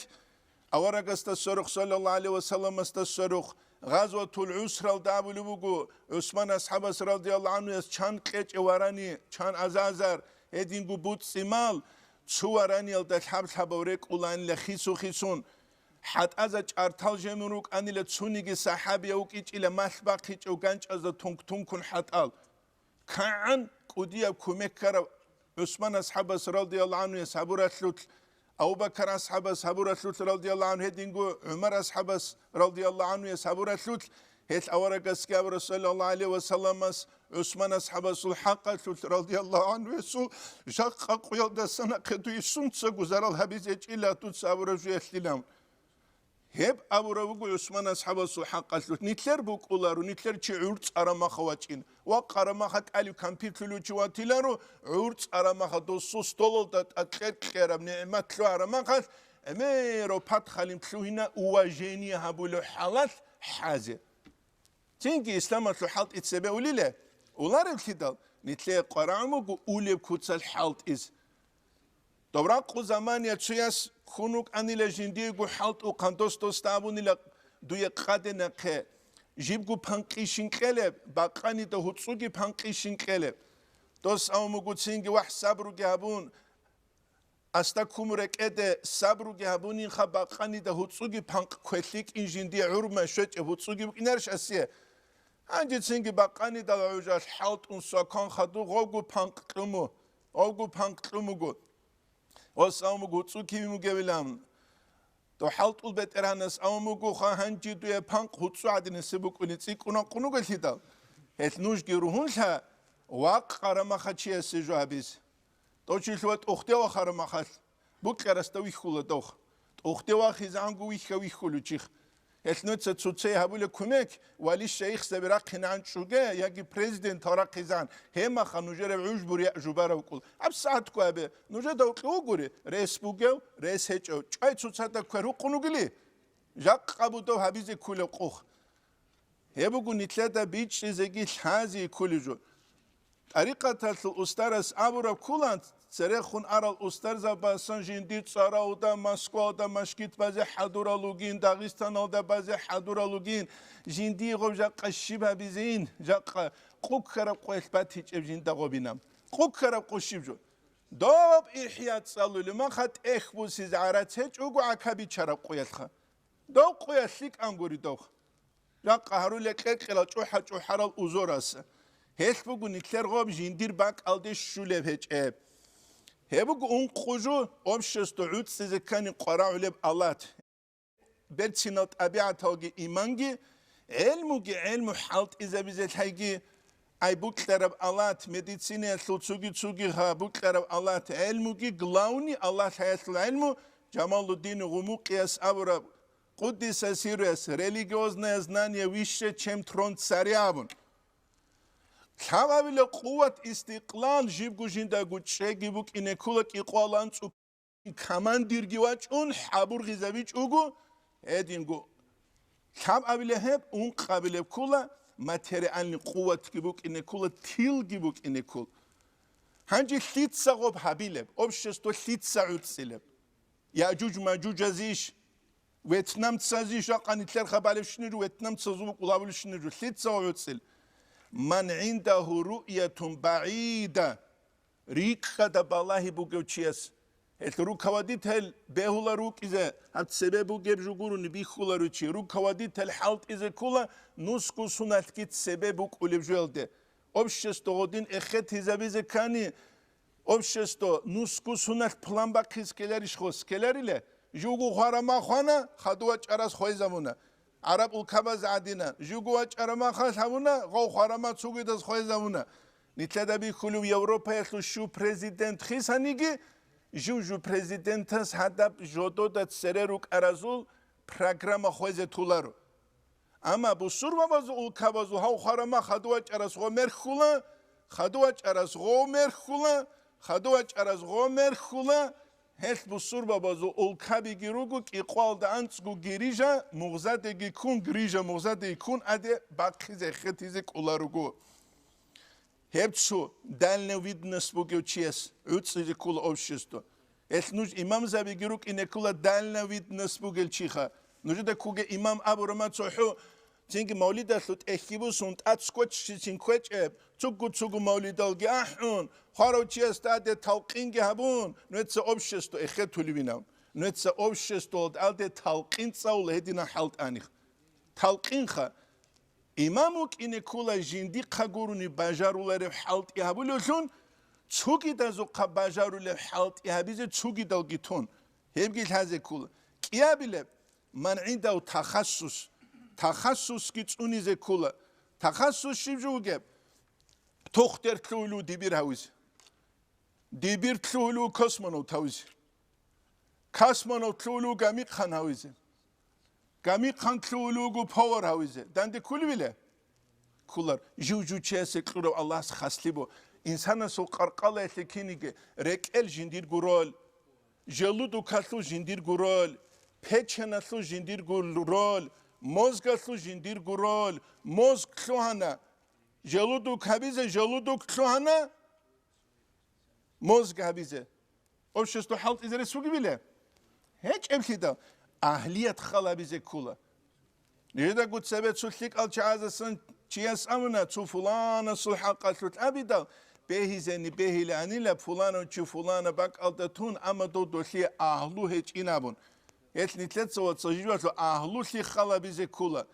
аварагасда сверухъ, саллаллагьу гӀалайгьи ва салламасда сверухъ. Гъазватул ГӀусралда абулеб буго, ГӀусман асхӀабас радияллагьу гӀанхуяс чан кьечӀев варани, чан азазар, гьединго буцӀцӀимал, цо вараниялда лъаб-лъабав рекӀуланила хису-хисун. ХӀатӀаза чӀартал жемун рукӀанила, цониги сахӀабияв вукӀичӀила малъ бахъичӀев ганчӀазда тунк-тункун хӀатӀал. КигӀан кӀудияб кумек ккараб ГӀусман асхӀабас радияллагьу гӀанхуяс гьабуралъулъ, Абу Бакар асхӀабас гьабуралъулъ радияллагьу гӀанху, гьединго ГӀумар асхӀабас радияллагьу гӀанхуяс гьабуралъулъ, гьелъ аварагасги абура, саллаллагьу гӀалайгьи ва салламас, ГӀусман асхӀабасул хӀакъалъулъ радияллагьу гӀанхуясул жакъа къуялдаса нахъе дуе сунцаго зарал гьабизе гьечӀила дуца абураб жуялъилан. Гьеб абураб буго ГӀусман асхӀабасул хӀакъалъулъ. Нилъер букӀуларо, нилъер чи гӀурцӀ арамаха вачӀин. Ва къарамаха кӀалив кампитлъулев чи ватиларо, гӀурцӀ арамаха досул столалда тӀад кьер-кьераб нигӀмат лъугьарамахалъ, гӀемерав патхалин лъугьина уважение гьабулев хӀалалъ хӀазе. Цинги исламалъул хӀалтӀи цебе улиле, улареблъидал, нилъее къварагӀун буго улеб куцалъ хӀалтӀиз. Дов ракъу замания цояс хьун рукӀанила жиндиего хӀалтӀу хъандос-досда абунила дуе къаде нахъе, жибго панкъи щинкьелеб, бакъанида гьуцӀуги панкъи щинкьелеб. Дос авмугуцинги вахӀ сабруги гьабун, асда ккун рекӀеде сабруги гьабунинха, бакъанида гьуцӀуги панкъ квелъикӀин жиндие гӀурма щвечӀеб гьуцӀуги букӀинарищ асие? Гьанжецинги бакъанидал гӀужалъ хӀалтӀун свакан хаду гъовгу панкъ кьуму, гъовгу панкъ кьумуго. Ос авмуг гьуцӀу кивин бугевилан. То хӀалтӀул бетӀергьанас авмугуха гьанжи дуе панкъ гьуцӀу гӀадинасеб букӀуни цӀикӀкӀуна къунугалъидал. Гьелъ нужги ругьунлъа вакъ къарамахачиясе жо гьабиз. Точилъ ва тӀухде вахарамахалъ, букьарасда вихьула дов. ТӀухде вахизегӀанго вихьа вихьулев чихъ. Гьелъ нуца цоцей гьабула кумек, вали-шайихзаби рахъинегӀан чӀуге, яги президентал рахъизегӀан, гьемаха нужераб гӀуж буря жубарав кӀул. ГьабсагӀатго абе, нужеда вукьи вугури, рес бугев, рес гьечӀев, чӀвай цоцазда квер гьукъун вугили? Жакъа будов гьабизе ккулев къух. Гьеб буго нилъеда бичӀчӀизеги лъази ккулев жо. ТӀарикъаталъул устарас абураб ккула, церехун арал устарзабасан жиндир цӀарауда, Москвауда машгитбазе хӀадурал ругин, Дагъистаналда базе хӀадурал ругин, жиндие гъоб жакъа щиб гьабизейин, жакъа къуккараб къоялъ батичӀеб жинда гъобина. Къуккараб къо щиб жо? Доб ихӀя цӀалулев маха тӀехь бусизе гӀарац гьечӀого гӀака бичараб къоялъха. Дов къоялъ лъикӀан гури дов. Жакъа гьарулел кьекьела чӀухӀа-чӀухӀарал узораса. Гьелъ буго нилъер гъоб жиндир бакӀалде щулеб гьечӀеб. Гьеб буго ункъо жо общество гӀуцӀизе ккани къварагӀулеб алат. Берцинал тӀабигӀаталги иманги, гӀелмуги гӀелму хӀалтӀизабизе лъайги, ай букьараб алат, медицинаялъул цуги-цуги гьа букьараб алат, гӀелмуги главный Аллагь лъаялъул гӀелму, Жамалуддин Гъумукъияс абураб, Къуддиса сирруяс, религиозное знание выше, чем трон царя абун. Лъабабила къуват, истикълал жибго жиндаго чӀеги букӀине ккола кӀикъоялда анцӀу командирги вачӀун хӀабургъизабичӀого, гьединго. Лъабабила гьеб, ункъабилеб ккола, материальный къуватги букӀине ккола, тилги букӀине ккола. Гьанже лъица гъоб гьабилеб, общество лъица гӀуцӀилеб? Яжуж-мажужазищ, вьетнамцазищ, жакъа нилъер хабалебщинажу, вьетнамцазул букӀулабулебщинажу, лъица гъуцӀил? Ман гӀиндагьу руъятун багӀида, рикӀкӀада балагьи бугев чияс. Гьелъ руководитель бегьула рукӀизе, гьаб цебе бугеб жо гурони бихьуларучи, руководитель хӀалтӀизе ккола нусго суналъги цебе букӀулеб жоялде. Общество гъодин эхетизабизе ккани, общество нусго суналъ план бахъиз ккеларищ хос? Ккеларила? Жуго хварама хвана, хадув вачӀарас хвезабуна. ГӀараб улкабаз гӀадина, жуго вачӀарама халъ гьавуна, гъов хварама цугидаз хвезабуна. Нилъеда бихьулев Европаялъул щу президент хисаниги, жив-жив президентас гьадаб жодода цере рукӀаразул программа хвезе туларо. Амма бусурбабазул улкабазул гьав хварама хадув вачӀарас гъо мерхьула, хадув вачӀарас гъов мерхьула, Хадув вачӀараз гъомер хьула, гьелъ бусурбабазул улкабиги руго, кӀикъвалда анцӀго гирижа, мугъзадеги ккун, грижа мугъзадеги ккун, аде бахъизе хетизе кӀула руго. Гьеб цо дальновидность бугев чияс гӀуцӀизе ккула общество. Гьелъ нуж имамзабиги рукӀине ккула дальновидность бугел чиха. Нужеда куге имам абурама цохӀо, цинги мавлидалъу тӀехьги бусун, тӀад скотччицин кквечӀеб, цугу-цугу мавлидалги ахӀун, хварав чиясда аде талкъинги гьабун, нуеца общество эхетулевинав. Нуеца обществоялда аде талкъин цӀавула гьедина хӀалтӀаних. Талкъинха. Имам вукӀине ккула жиндихъа гурони бажарулареб хӀалтӀи гьабулевлъун, цугидазухъа бажарулеб хӀалтӀи гьабизе цугидалги тун, гьебги лъазе ккула. КӀиабилеб, ман гӀиндав тахассус, тахассусги цӀунизе ккула. Тахассус щиб жо вугеб? Тухтер лъугьулев дибир гьавизе. Дибир лъугьулев космонавт гьавизе. Космонавт лъугьулев гамихъан гьавизе. Гамихъан лъугьулевго повар гьавизе. Данде ккулевила? Ккулар. Жив-жив чиясе кьурав Аллагьас хаслъи бу. Инсанасул къаркъалаялъе киниги рекӀел жиндирго роль, желудукалъул жиндирго роль, печеналъул жиндирго роль, мозгалъул жиндирго роль, мозг лъугьана, желудок гьабизе, желудок лъугьана, мозг гьабизе. Общество хӀалтӀизе рес бугебила? ГьечӀеблъидал, агьлият халабизе ккула. Жидаго цебе цо лъикӀал чагӀазасан чияс абуна, цо фуланасул хӀакъалъулъ абидал, бегьизени бегьиланила фуланав чи фулана бакӀалда тун, амма дов долъие агьлу гьечӀин абун. Гьелъ нилъеца ва цо жижвалъу агьлулъи халабизе ккула.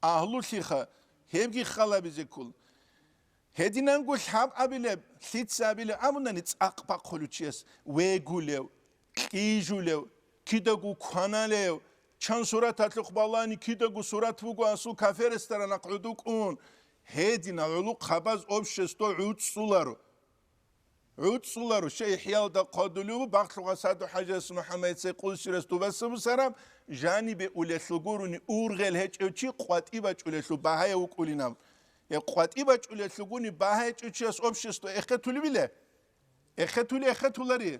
Агьлулъиха, гьебги халабизе ккула. Гьединанго лъаб абилеб, лъица абилеб абунани цӀакъ бахъулев чияс вегулев, кьижулев, кидаго кваналев, чан сураталъухъ балани кидаго сурат буго асул кафе-ресторанахъ гӀудукӀун. Гьедина гӀулухъабаз общество гӀуцӀцӀуларо. ГӀуцӀцӀуларо, щай ИхӀяалда хъвадулев ву, бахълъугъа Саду-хӀажияс МухӀаммадица къудсирас дубаса бусараб, жанибе улелъул гурони ургъел гьечӀев чи къватӀи бачӀулелъул багьаяв вукӀулинав. Гьеб къватӀи бачӀулелъул гуни багьа гьечӀев чияс общество эхетулебила? Эхетули, эхетулари?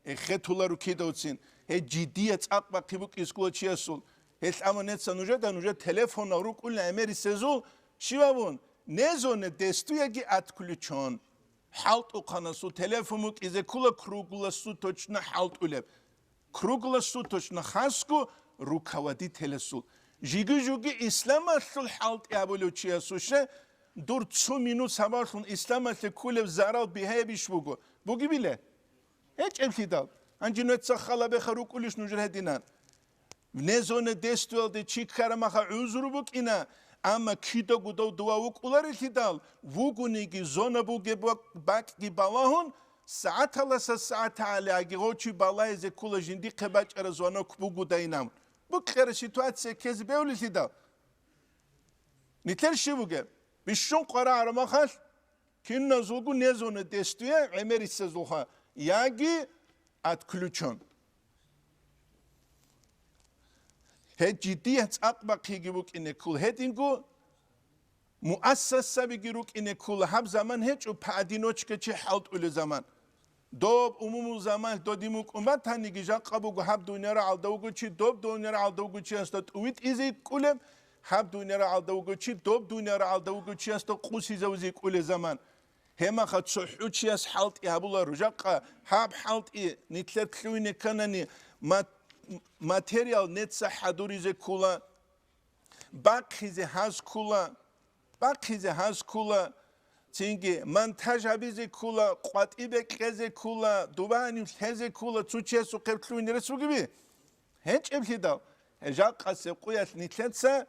Эхетулару кидавцин. Гьеб жидия цӀакъ бахъи букӀискула чиясул. Гьелъ амма неца нужеда, нужер телефонал рукӀулин гӀемерисезул, щивавун, незоне дестуяги отключен. ХӀалтӀухъанасул телефон букӀизе ккула круглосуточно хӀалтӀулеб. Круглосуточно хасго руководителасул. Жиги-жуги исламалъул хӀалтӀи абулев чиясуще, дур цо минут сабаблъун исламалъе ккулеб зарал бигьаябищ буго? Бугебила? ГьечӀеблъидал. Гьанже нуеца халабеха рукӀулищ нужер гьединан? Вне зоны действиялде чи ккарамаха гӀузру букӀина, амма кидаго дов дова вукӀуларелъидал, вугониги зона бугеб бакӀги балагьун, сагӀаталаса сагӀат гьалиаги гъов чи балагьизе ккула жиндихъе бачӀараб звонок бугодайинав. Букьараб ситуация ккезе бегьулелъидал. Нилъер щиб бугеб? Бищун къварагӀарамахалъ, киназулго незоны дестуе гӀемерисезулха яги отключен. Гьеб жидия цӀакъ бахъиги букӀине ккол гьединго, муассасабиги рукӀине ккола. Гьаб заман гьечӀо поодиночке чи хӀалтӀулев заман. Доб умумул заман додин вукӀун батаниги, жакъа буго гьаб дунияра гӀалда вуго чи, доб дунияра гӀалда вуго чиясда тӀувитӀизе кколеб, гьаб дунияра гӀалда вуго чи, доб дунияра гӀалда вуго чиясда къусизавизе кколеб заман. Гьемаха цохӀо чияс хӀалтӀи гьабуларо. Жакъа гьаб хӀалтӀи нилъер лъугьине кканани, мат-, материал неца хӀадуризе ккула, бахъизе гьаз ккула, бахъизе гьаз ккула, цинги монтаж гьабизе ккула, къватӀибе кьезе ккула, дубанив лъезе ккула, цо чиясухъе лъугьине рес бугеби? ГьечӀеблъидал, гьеб жакъасеб къуялъ нилъеца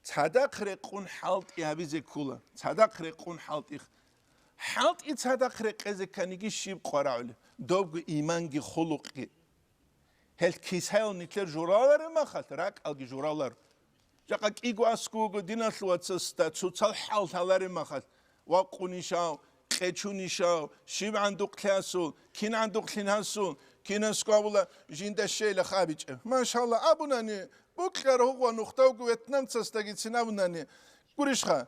цадахъ рекъун хӀалтӀи гьабизе ккула, цадахъ рекъун хӀалтӀи. ХӀалтӀи цадахъ рекъезе кканиги щиб къварагӀули? Добго иманги хулукъги. Гьел кисаял нилъер жураларе махалъ, ракӀалги журалар. Жакъа кӀиго аскӀов вуго диналъул вацасда цоцал хӀал лъаларе махалъ, вакъунищав, къечунищав, щиб гӀандукълъи асул, кин гӀандукълъин гьасул, кинасго абула жинда щейла хабичӀеб. Машалла, абунани, букьар гьугъва нухдавго вьетнамцасдагицин абунани, гурищха?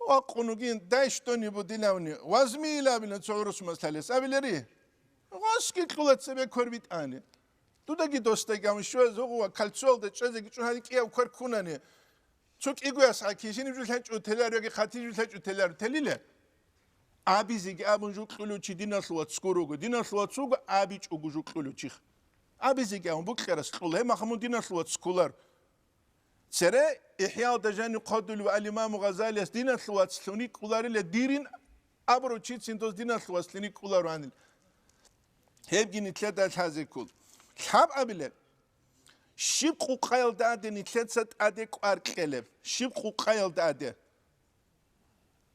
Вакъун вугин, дай щтони будилавни, вазмилабилан цо гӀурус маслъалес абилари. Гъосги кьула цебе квер битӀани. Дудаги досдаги гьавун щвезе гъугъа кольцоялда чӀезеги чӀун гьадин кӀияв квер ккунани. Цо кӀигояс гьа кишиниб жо лъачӀо телар яги хъатиниб жо лъачӀо телар телиле? Абизеги абун жо кьулев чи диналъул вац гурого, диналъул вац вуго абичӀого жо кьулев чиха. Абизеги абун букьарас кьула, гьеб махамун диналъул вац кколар. Цере ИхӀяалда жанив хъвадулев ал-Имаму Гъазалияс диналъул вац лъуни кӀоларила дирин абурав чицин дос диналъул вац лъуни кӀолароанил. Гьебги нилъеда лъазе ккол. Лъаб абилеб, щиб къукъаялда аде нилъеца тӀаде кӀвар кьелеб? Щиб къукъаялда аде?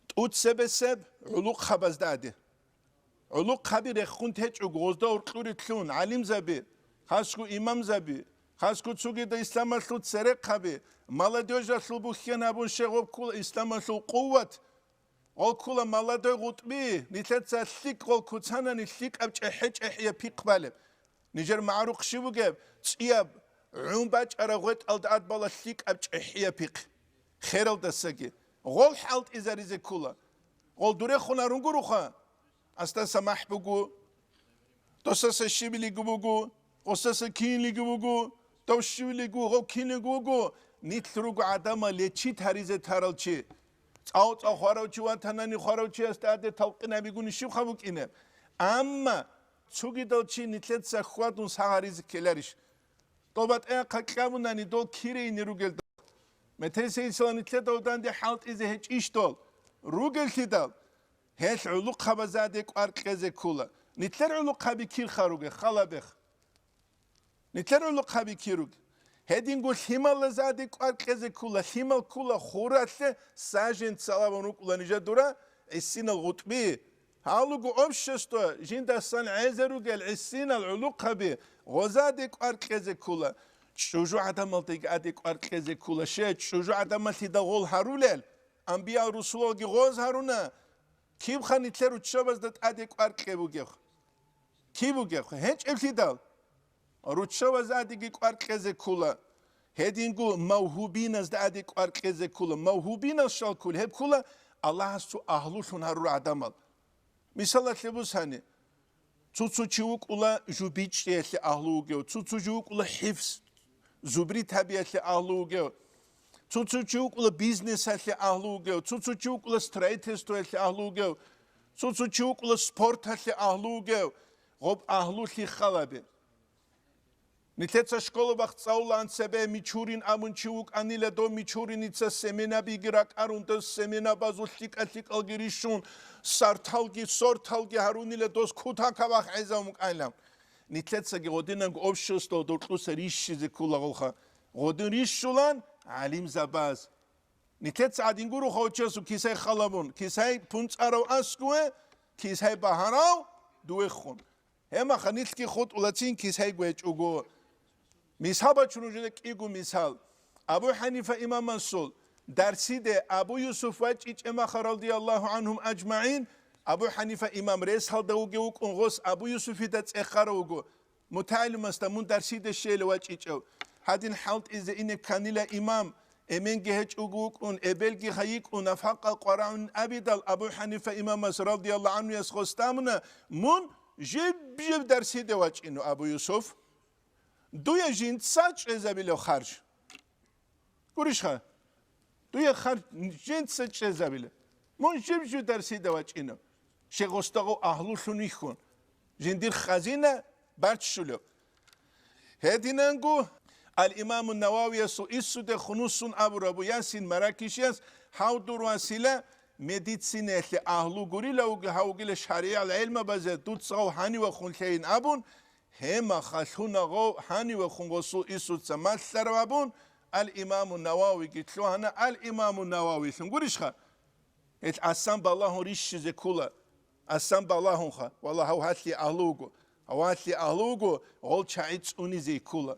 ТӀуцебесеб гӀулухъабазда аде. ГӀулухъаби рехун течӀого, гъозда уркьури лъун, гӀалимзаби, хасго имамзаби, хасго цогида исламалъул церехъаби, молодёжалъул бухьен гьабун щегъоб ккола исламалъул къуват, гъол ккола молодой гъутӀби, нилъеца лъикӀ гъол куцанани лъикӀаб чӀехӀе-чӀехӀияб пихъ балеб. Нижер магӀарухъ щиб бугеб? ЦӀияб гӀун бачӀараб гъветӀалда ад бала лъикӀаб чӀехӀияб пихъ. Хералдасаги. Гъол хӀалтӀизаризе ккола. Гъол дурехун арун гуроха. Асдаса махӀ буго. Досаса щибилиги буго. Гъосаса кинлиги буго. Дов щивилиго, гъов кинлиги вуго. Нилъ руго гӀадамал лечит гьаризе тарал чи. ЦӀал-цӀал хварав чи ватанани хварав чиясда аде талкъин абигуни щибха букӀине? Амма цогидал чи нилъеца хьвадун сагъаризе ккеларищ? ТӀобатӀехъа кьабунани дол кире ине ругел дол. Метер сейсила нилъеда данде хӀалтӀизе гьечӀищ дол. Ругеллъидал, гьелъ гӀулухъабазаде кӀвар кьезе ккула. Нилъер гӀулухъаби кирха руге, халабех. Нилъер гӀулухъаби кируг. Гьединго лъималазаде кӀвар кьезе ккула, лъимал ккула хуралъе саженцалабун рукӀула нижа дура гӀисинал гъутӀби. Гьалуго общество жиндасан гӀезе ругел гӀисинал гӀулухъаби гъозаде кӀвар кьезе ккула. ЧӀужу гӀадамалдаги аде кӀвар кьезе ккула. Ще, чӀужу гӀадамаллъида гъол гьарулел, амбиял-русулалги гъоз гьаруна. Кибха нилъер руччабазда тӀаде кӀвар кье бугев? Киб бугебха? ГьечӀеблъидал. Руччабазадеги кӀвар кьезе ккула. Гьединго мавгьубиназда аде кӀвар кьезе ккула. Мавгьубинал щал ккула? Гьеб ккула Аллагьас цо агьлулъун гьарурал гӀадамал. Мисалалъе бусани, цо-цо чи вукӀула жубичӀчӀиялъе агьлу вугев, цо-цо чи вукӀула хӀифз, зубрит гьабиялъе агьлу вугев, цо-цо чи вукӀула бизнесалъе агьлу вугев, цо-цо чи вукӀула строительствоялъе агьлу вугев, цо-цо чи вукӀула спорталъе агьлу вугев, гъоб агьлулъи халаби. Нилъеца школа бахцӀавлан цебе Мичурин абун чи вукӀанила, дов Мичуриница семенабиги ракӀарун, дов семенабазул лъикӀа-лъикӀалги рищун, сарталги, сорталги гьарунила, дос кутакаб ахӀ гӀезаб мукӀайилан. Нилъецаги гъодинанго обществоялда гьоркьуса рищизе кколагъулха. Гъодин рищулан гӀалимзабаз. Нилъеца гӀадин гуро хавчасу кисай халабун, кисай пунцӀарав аскуе, кисай багьарав дуехун. Гьемаха нилъги хутӀулацин кисай гвечӀого. Мисал бачун нужеда кӀиго мисал. Абу ХӀанифа имамасул дарсиде Абу Юсуф вачӀичӀемаха, радияллагьу гӀанхум аджмагӀин, Абу ХӀанифа имам ресалда вугев вукӀун гъос Абу Юсуфида цӀехарав вуго. МутагӀалимасда мун дарсиде щейила вачӀичӀев. Гьадин хӀалтӀизе ине кканила имам, эменги гьечӀого вукӀун, эбелги гьайикӀун, нафакъа къварагӀун абидал, Абу ХӀанифа имамас, радияллагьу гӀанхуяс, гъосда абуна, мун жиб-жиб дарсиде вачӀину, Абу Юсуф. Дуе жинца чӀезабилев харж. Гурищха? Дуе харж жинца чӀезабила. Мун жиб-жиб дарсида вачӀина. Щегъостагъов агьлулъун вихьун. Жиндир хазина барччулев. Гьединанго ал-Имаму Нававиясул иссуде хунусун абурабу ясин Маракишияс гьав дур васила медицинаялъе агьлу гурила вуги-, гьав вугила шаригӀал гӀелмабазе дуцагъав гьанивахун лъейин абун, гьемаха лъунагъов гьанивехун гъосул исуца малъарав абун, ал-Имаму Нававиги лъугьана, ал-Имаму Нававилъун гурищха? Гьел асан балагьун рищизе ккула, асан балагьунха, валлагь, гьав гьалъие агьлу вуго, гьав гьалъие агьлу вуго, гъол чагӀи цӀунизе ккула.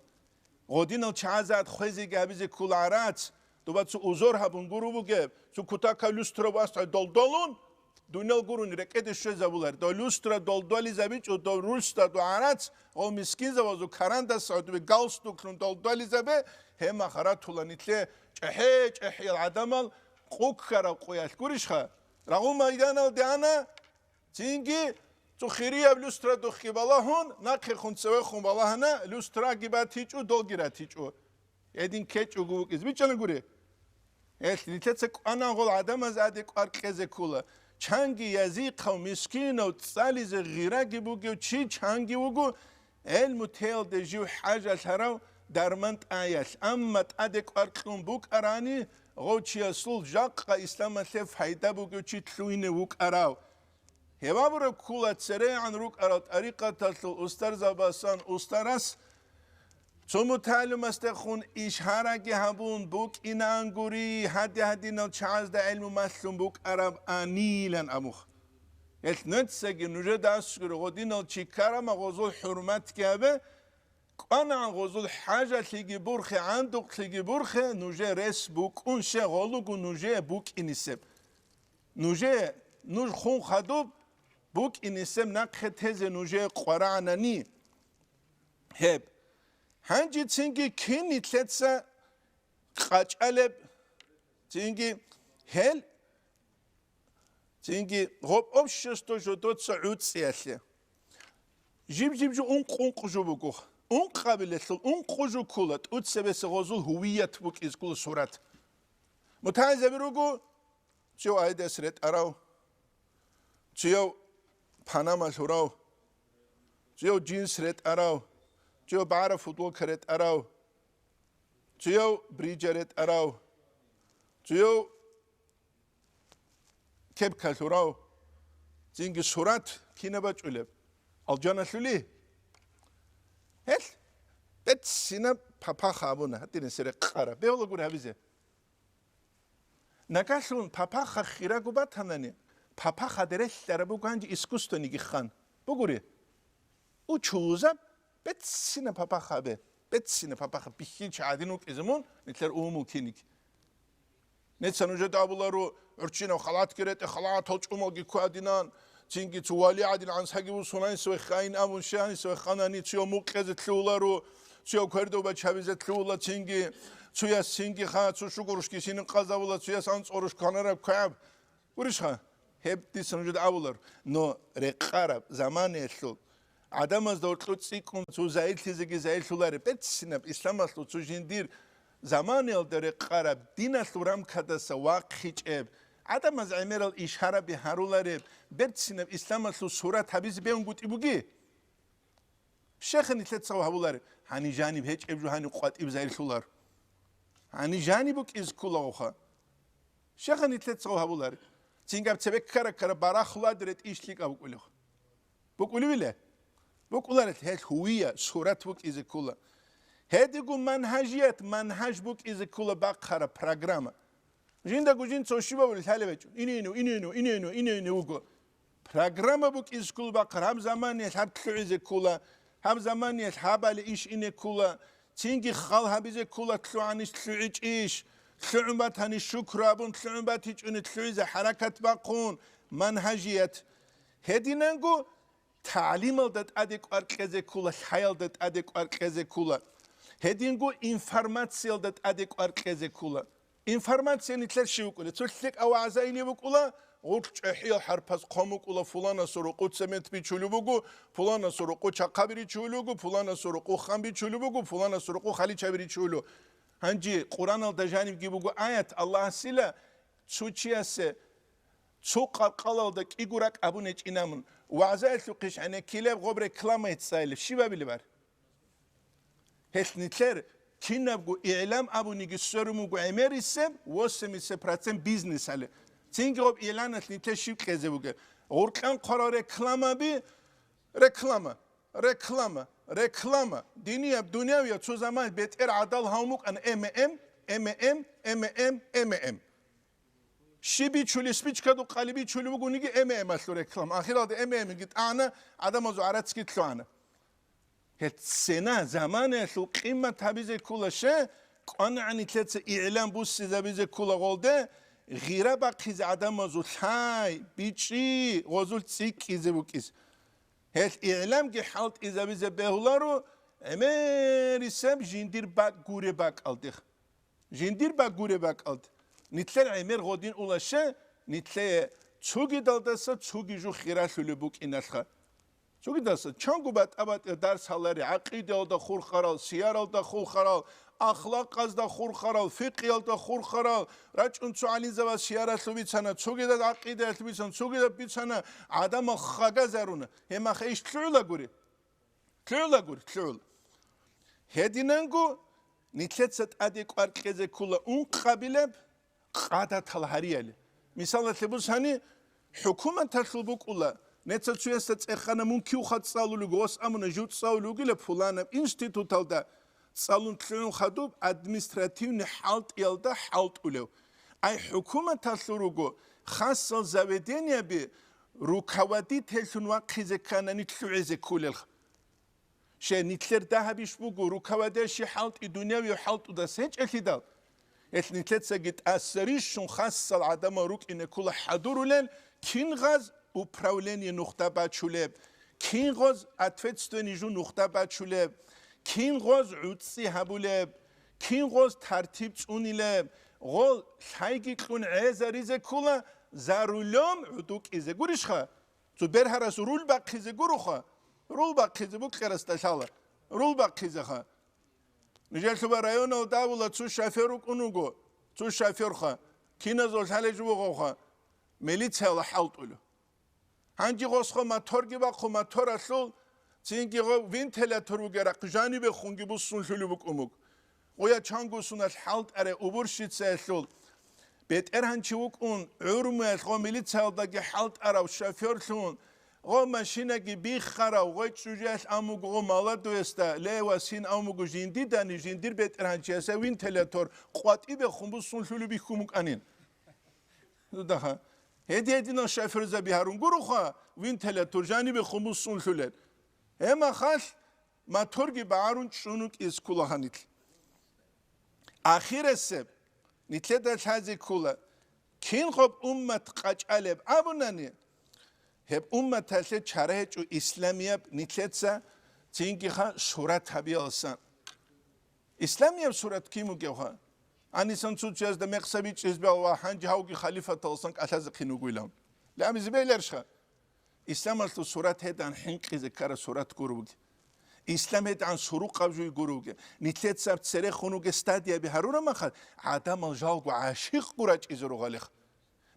Гъодинал чагӀазат хвезеги гьабизе ккула гӀарац, дуба цо узор гьабун гуро бугеб, цо кутакаб люстра васгӀа долдолун, дуниял гурони рекӀеде щвезабулар. Дов люстра долдвализабичӀо, дов рулъста дов гӀарац, гъов мискинзабазул карандас гӀодобе галстуклъун долдвализабе, гьемах ратула нилъе чӀехӀе-чӀехӀиял гӀадамал, къу ккараб къуялъ гурищха? Рагъул майданалде ана, цинги цо хирияб люстрадухъги балагьун, нахъехун цевехун балагьана, люстраги батичӀо, долги ратичӀо. Гьедин ккечӀого вукӀизе бичӀчӀана гури. Гьелъ нилъеца кӀванагъул гӀадамаз гьаде кӀвар кьезе ккола. Чанги язихъав, мискинав, цӀализе гъираги бугев чи чанги вуго, гӀелму теялде жив хӀажалъарав дарман тӀаялъ, амма тӀаде кӀвар кьун букӀарани, гъов чиясул жакъа исламалъе пайда бугев чи лъугьине вукӀарав. Гьеб абураб ккола церегӀан рукӀарал тӀарикъаталъул устарзабасан устарас, цо мутагӀалимасдехун ишгьараги гьабун букӀинаан гури, гьади-гьадинал чагӀазда гӀелму малъун букӀараб анилан абухъ. Гьелъ нецаги нужеда аскӀури, гъодинал чи ккарама гъозул хӀурматги гьабе, кӀванагӀан гъозул хӀажалъиги бурхе, гӀандукълъиги бурхе, нужее рес букӀун, щай гъолуго нужее букӀинисеб. Нужее, нуж хун хадуб букӀинисеб нахъе тезе нужее къварагӀанани гьеб. Гьанжецинги кин нилъеца къачӀалеб, цинги гьел, цинги гъоб общество жодоца гӀуцӀиялъе. Жиб-жиб жо ункъ-ункъ жо буго. Ункъабилелъул ункъо жо ккола, тӀуцебесеб гъозул гьувият букӀизе ккола сурат. МутагӀилзаби руго, цо Адидас ретӀарав, цо панама лъурав, цо джинс ретӀарав, цо багӀараб футболка ретӀарав, цо бриджа ретӀарав, цо кепка лъурав, цинги сурат кинаб бачӀулеб? Алжаналъули? Гьелъ, беццинаб папахъ абуна, гьадинаб сире къара. Бегьула гури гьабизе. Нагагьлъун папахъ хирав батанани, папахъ гьаде релълъараб буго гьанже искусственныйги хан. Бугури? Учузаб, беццинаб папахъ гьабе, беццинаб папахъ бихьинчи гӀадин вукӀизе мун, нилъер умумул киниг. Нецан нужеда абуларо, гӀурччинаб халатги ретӀе, халатал чӀумалги ккадинан, цинги цо вали гӀадин гӀансаги вуссунани, цо вехъайин абун щай, цо вехъанани, цо мукъезе лъугьуларо, цо квердов бачабизе лъугьула, цинги цояс цинги ха, цо шугурушги синин къазавула, цояс анцӀоруш кванараб квегӀаб. Гурищха? Гьеб дица нужеда абулар, но рекъараб заманаялъул гӀадамазда гьоркьоб цӀикӀкӀун цо загьирлъизеги загьирлъулареб, берцинаб исламалъул цо жиндир заманаялда рекъараб, диналъул рамкадаса вахъичӀеб, гӀадамаз гӀемерал ишараби гьарулареб, берцинаб исламалъул сурат гьабизе бегьунгутӀи буги? Щайха нилъеца гьабулареб, гьаниб жаниб гьечӀеб жо гьаниб къватӀиб загьирлъулар. Гьаниб жаниб букӀизе кколагоха. Щайха нилъеца гьабулареб, цинги гьаб цебе ккара-ккара барахлад ретӀи иш лъикӀаб букӀулев. БукӀулевила? БукӀуларел гьел гьувия, сурат букӀизе ккола. Гьедигун манхӀажият, манхӀаж букӀизе ккола бахъараб программа. Жиндаго жинца щибабулеб лъалеб гьечӀо. Ине-ине, ине-ине, ине-ине, ине-ине вуго. Программа букӀизе ккола бахъараб, гьаб заманиялъ гьаб лъугӀизе ккола, гьаб заманиялъ гьабали иш ине ккола, цинги хал гьабизе ккола лъугӀанищ лъугӀичӀищ, лъугӀун батани шукру абун, лъугӀун батичӀони лъугӀизе хӀаракат бахъун, манхӀажият. Гьединанго ТагӀлималда тӀаде кӀвар кьезе ккола, лъаялда тӀаде кӀвар кьезе ккола. Гьединго информациялда тӀаде кӀвар кьезе ккола. Информация нилъер щив вукӀула? Цо лъикӀав вагӀза ине букӀула, гъуркь чӀехӀиял хӀарпаз хъван букӀула, фуланасул рокъов цемент бичулеб буго, фуланасул рокъов чахъаби ричулеб буго, фуланасул рокъов хъан бичулеб буго, фуланасул рокъов халичаби ричулеб. Гьанже Къуръаналда жанибги буго аят, Аллагьасила цо чиясе цо къалкъалалда кӀиго ракӀ абун гьечӀин абун, вагӀзаялъухъе гӀенеккилеб гъоб реклама гьецӀайилеб щиб абилеб гьар? Гьелъ нилъер кинабго игӀлам абуниги сверун буго гӀемерисеб, восемьдесят процент бизнес гьале. Цинги гъоб игӀланалъ нилъер щиб кьезе бугеб? Гъуркьан хъварал рекламаби, реклама, реклама, реклама. Динияб, дунявияб цо заман бетӀер гӀадал гьавун букӀана эм эм, эм эм, эм эм, эм эм. Щиб бичули, спичкаду къали бичули бугониги, эм эм алъул реклама. Ахиралда эм эм-ги тӀана, гӀадамазул гӀарацги лъугӀана. Гьеб цена, заманаялъул къимат гьабизе ккола, щай, кӀванагӀан нилъеца игӀлам буссизабизе ккола гъолде, гъира бахъизе гӀадамазул лъай, бичӀчӀи, гъозул цӀикӀкӀизе букӀизе. Гьел игӀламги хӀалтӀизабизе бегьуларо, гӀемерисеб жиндир бакӀ гуреб бакӀалдех. Жиндир бакӀ гуреб бакӀалде. Нилъер гӀемер гъодин улаще, нилъее цогидалдаса цоги жо хиралъулеб букӀиналъха. Цогидаса чанго батӀа-батӀа дарс гьалари, гӀакъидаялда хурхарал, сияралда хурхарал, ахлакъазда хурхарал, фикъиялда хурхарал, рачӀун цо гӀалимзабаз сияралъул бицана, цогидаз гӀакъидаялъул бицана, цогидаб бицана, гӀадамал хагазаруна. Гьеб мехалъ иш лъугӀулагури. ЛъугӀулагури, лъугӀула. Гьединанго нилъеца тӀаде кӀвар кьезе ккола ункъабилеб къадатал гьарияли. Мисалалъе бусани, хӀукуматалъул букӀула, неца цуясда цӀехана мун кивха цӀалулев, гъос амуна жив цӀалулев вугила пуланаб институталда цӀалун лъугӀун хадуб административный хӀалтӀиялда хӀалтӀулев. Ай хӀукуматалъул руго хасал заведениеби руководительлъун вахъизе кканани лъугӀизе кколелха. Щай, нилъер дагьабищ буго, руководящий хӀалтӀи дунявияб хӀалтӀудаса гьечӀелъидал? Гьелъ нилъецаги тӀаса рищун хасал гӀадамал рукӀине ккола хӀадурулел, кин гъоз управление нухда бачулеб, кин гъоз ответственный жо нухда бачулеб, кин гъоз гӀуцӀи гьабулеб, кин гъоз тартиб цӀунилеб, гъол лъайги кьун гӀезаризе ккола за рулем гӀодов кӀизе гурищха? Цо бергьарас руль бахъизе гуроха, руль бахъизе букӀарасда лъала, руль бахъизеха. Нижелъуба районалда абула цо шофер вукӀун вуго, цо шоферха, киназул лъалеб жо бугоха, милицияла хӀалтӀулев. Гьанже гъосха моторги бахъу, моторалъул цинги гъо вентилятор вугерахъ, жанибехунги буссунлъулеб букӀун буго. Гъоя чангусуналъ хӀалтӀарай уборщицаялъул бетӀергьанчи вукӀун, гӀурмуялъ гъо милициялдаги хӀалтӀарав шоферлъун, гъо машинаги биххарав, гъой чӀужуялъ амуго гъо молодоясда, ле, васин амуго жиндидани, жиндир бетӀергьанчиясе вентилятор къватӀибехун буссунлъулеб бихьун букӀанин. Нудаха. Гьедин-гьединал шоферзаби гьарун гуроха, вентилятор жанибехун буссунлъулел. Гьеб мехалъ моторги багӀарун чӀун вукӀизе ккола гьанилъ. Ахирасеб, нилъеда лъазе ккола, кин гъоб уммат къачӀалеб абунани, гьеб умматалъе чара гьечӀо исламияб нилъеца цинги ха сурат гьабиялсан. Исламияб сурат кин бугевха? Гьанисан цо чиясда мекъса бичӀчӀизе бегьа ва гьанже гьавги халифаталасан кӀалъазехъин вугилан. Ле, гьабизе бегьиларищха? Исламалъул сурат гьедигӀан хӀинкъизе ккараб сурат гуро бугеб. Ислам гьедигӀан сурукъаб жуй гуро бугеб. Нилъеца церехун вугеб стадияби гьарураб мехалъ, гӀадамал жалго гӀашикъго рачӀизе ругелха.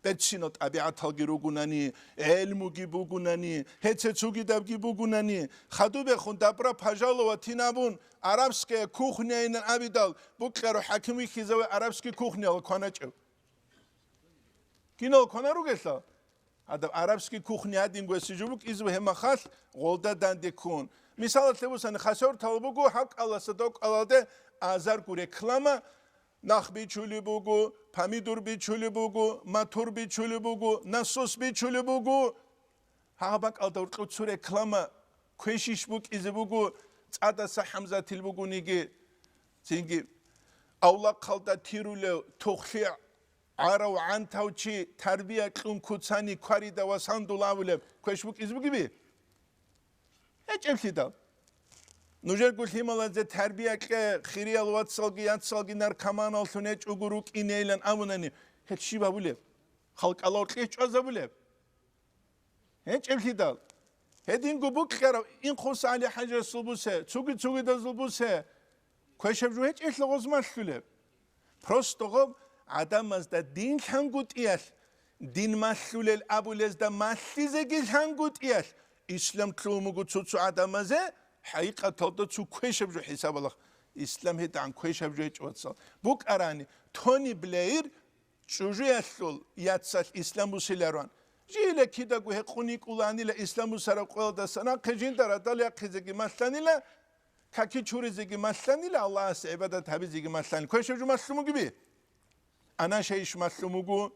Берцинал тӀабигӀаталги ругунани, гӀелмуги бугунани, гьеце цогидабги бугунани, хадубехун добро пожаловать абун, арабская кухняйилан абидал, букӀаро хӀаким вихьизаве арабский кухняла кваначӀев. Кинал кванаругелъа? Гьадаб арабский кухня гьадин гвеси жубук избу гьеб мехалъ гъолда данде ккун. Мисалалъе бусани, хасертал буго, гьаб кӀаласа дов кӀалалде азарго реклама, нах бичулеб буго, помидор бичулеб буго, мотор бичулеб буго, насос бичулеб буго. Гьаб бакӀалда уркьуцу реклама квешищ букӀизе буго, цӀадаса хӀамзатил бугониги, цинги авлахъалда тирулев, тухлъи гӀарав гӀантав чи тарбия кьун куцани кварида ва сандул абулеб квеш букӀизе бугеби? ГьечӀеблъидал. Нужерго лъималазе тарбия кье, хириял вацалги яцалги наркоманаллъун гьечӀого рукӀинейилан абунани, гьел щиб абулеб? Халкъалал кьихӀ чӀвазабулеб? ГьечӀеблъидал. Гьединго букьарав Инхъуса ГӀали-хӀажиясул бусе, цуги-цугидазул бусе, квешаб жо гьечӀелъа гъоз малъулеб. Просто гъоб гӀадамазда дин лъангутӀиялъ, дин малъулел абулезда малъизеги лъангутӀиялъ, ислам лъугьун буго цо-цо гӀадамазе, хӀакъикъаталда цо квешаб жо хӀисабалахъ. Ислам гьедигӀан квешаб жо гьечӀо, вацал. БукӀарани, Тони Блеир чӀужуялъул яцалъ ислам бусилароан. Жила кидаго гьекъун йикӀуланила ислам бусараб къоялдаса нахъе, жинда радал яхъизеги малъанила, каки чуризеги малъанила, Аллагьасе гӀибадат гьабизеги малъанила. Квешаб жо малъун бугеби? Анашайищ малъун буго,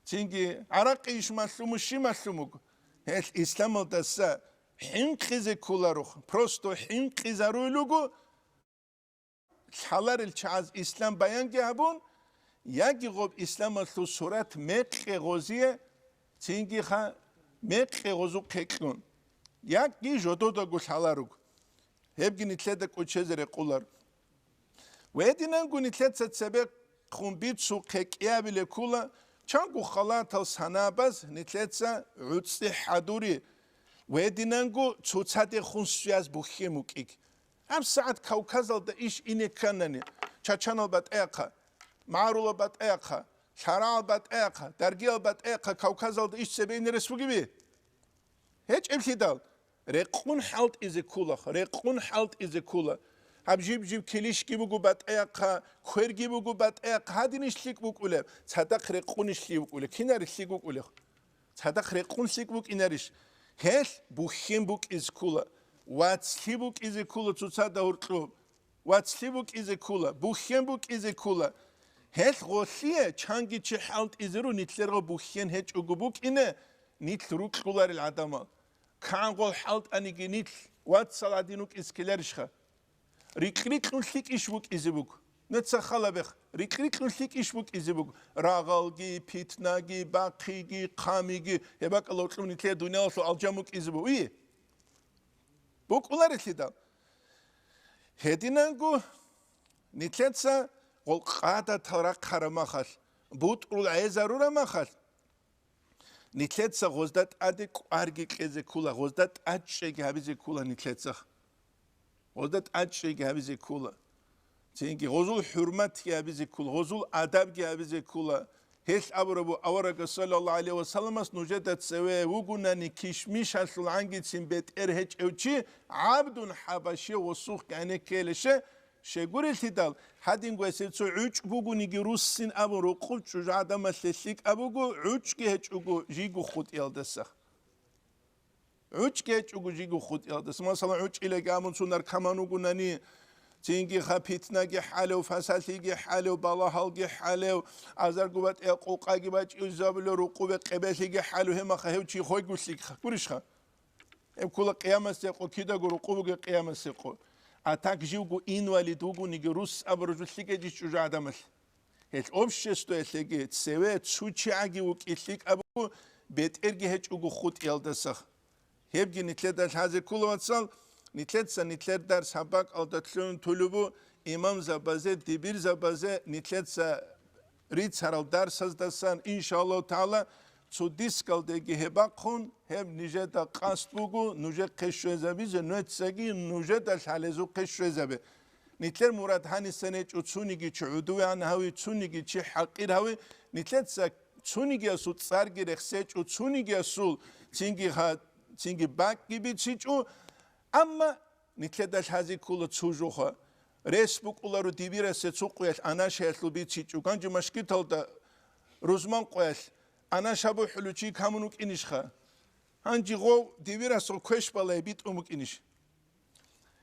цинги гӀаракъийищ малъун буго, щи малъун буго? Гьелъ исламалдаса хӀинкъизе кколаро, просто хӀинкъизаруй руго, лъаларел чагӀаз ислам баянги гьабун, яги гъоб исламалъул сурат мекъи гъозие, цинги ха мекъи гъозухъе кьун, яги жододаго лъаларуго. Гьебги нилъеда кӀочезе рекъолар. Ва гьединанго нилъеца цебе хун бицухъе кӀиабиле ккула, чанго халатал санабаз нилъеца гӀуцӀи хӀадури, гьединанго цоцадехун связь бухьен букӀин. ГьабсагӀат Кавказалда иш ине кканани, чачанал батӀаяхъа, магӀарулал батӀаяхъа, лъарагӀал батӀаяхъа, даргиял батӀаяхъа Кавказалда иш цебе инерес бугеби? ГьечӀеблъидал, рекъун хӀалтӀизе ккула, рекъун хӀалтӀизе ккула. Гьаб жиб-жиб килищги буго батӀаяхъа, кверги буго батӀаяхъа, гьадинищ лъикӀ букӀулеб, цадахъ рекъунищ лъикӀ букӀулеб, кинари лъикӀ букӀулеб? Цадахъ рекъун лъикӀ букӀинарищ? Гьелъ бухьен букӀизе ккула, вацлъи букӀизе ккула цоцазда гьоркьоб. Вацлъи букӀизе ккула, бухьен букӀизе ккула. Гьелъ гъолъие чанги чи хӀалтӀизе ру, нилъерго бухьен гьечӀого букӀине, нилъ рукьуларел гӀадамал. КигӀан гъол хӀалтӀаниги нилъ вацал гӀадин вукӀиз ккеларищха? Рикь-рикьун лъикӀищ букӀизе буго? Нуца халабех, рикь-рикьун лъикӀищ букӀизе буго? Рагъалги, питнаги, бахъиги, хъамиги, гьеб бакӀалда гьоркьоб нилъер дуниялалъул алжан букӀизе буго. Ие? БукӀуларелъидал. Гьединанго нилъеца гъол къадатал рахъараб махалъ, бутӀрул гӀезарураб махалъ, нилъеца гъозда тӀаде кӀварги кьезе ккула, гъозда тӀадчӀейги гьабизе ккула нилъеца. Гъозда тӀадчӀейги гьабизе ккула. Цинги гъозул хӀурматги гьабизе ккула, гъозул адабги гьабизе ккула. Гьелъ абураб буго аварагас, саллаллагьу гӀалайгьи ва салламас, нужеда цеве вугунани кишмишалъул гӀангицин бетӀер гьечӀев чи, гӀабдун хӀабашияв гъосухъ гӀенеккеялищ? Щайгурелъидал, гьадинго гьесие цо гӀучӀ бугониги руссин абун рукъуб чӀужугӀаданалъе лъикӀаб буго, гӀучӀги гьечӀого жийго хутӀиялдаса. ГӀучӀги гьечӀого жийго хутӀиялдаса. Масала, гӀучӀилаги абун цо наркоман вугунани, цинги хъа питнаги хӀалев, фасалъиги хӀалев, балагьалги хӀалев, азарго батӀияб къокъаги бачӀизе абулев, рукъубе къебелъиги хӀалев, гьеб мехалъ гьев чи хвейго лъикӀха. Гурищха? Гьеб ккола къиямасеб къо, кидаго рукъу бугеб къиямасеб къо. А так живго инвалид вугониги, рус абураб жо лъикӀаб жо чӀужугӀаданалъ. Гьелъ обществоялъеги цеве цо чияги вукӀин лъикӀаб буго, бетӀерги гьечӀого хутӀиялдаса. Гьебги нилъеда лъазе ккола, вацал, нилъеца нилъер дарс гьаб бакӀалда лъугӀун толеб буго, имамзабазе, дибирзабазе нилъеца рицарал дарсаздасан, иншаллагьу тагӀала, цо дискалдеги гьеб бахъун, гьеб нижеда къасд буго, нужехъе щвезабизе, нугӀцаги нужеда лъалезухъе щвезабе. Нилъер мурад гьанисан гьечӀо цониги чи гӀодовегӀан гьави, цониги чи хӀакъир гьави, нилъеца цонигиясул цӀарги рехсечӀо, цонигиясул цинги гьа-, цинги бакӀги бицичӀо, амма нилъеда лъазе ккола цо жоха. Рес букӀуларо дибирасе цо къоялъ анашаялъул бицичӀо, гьанже машгиталда рузман къоялъ анаша бухӀулев чи камун вукӀинищха? Гьанже гъов дибирасул квеш балай битӀун букӀинищ?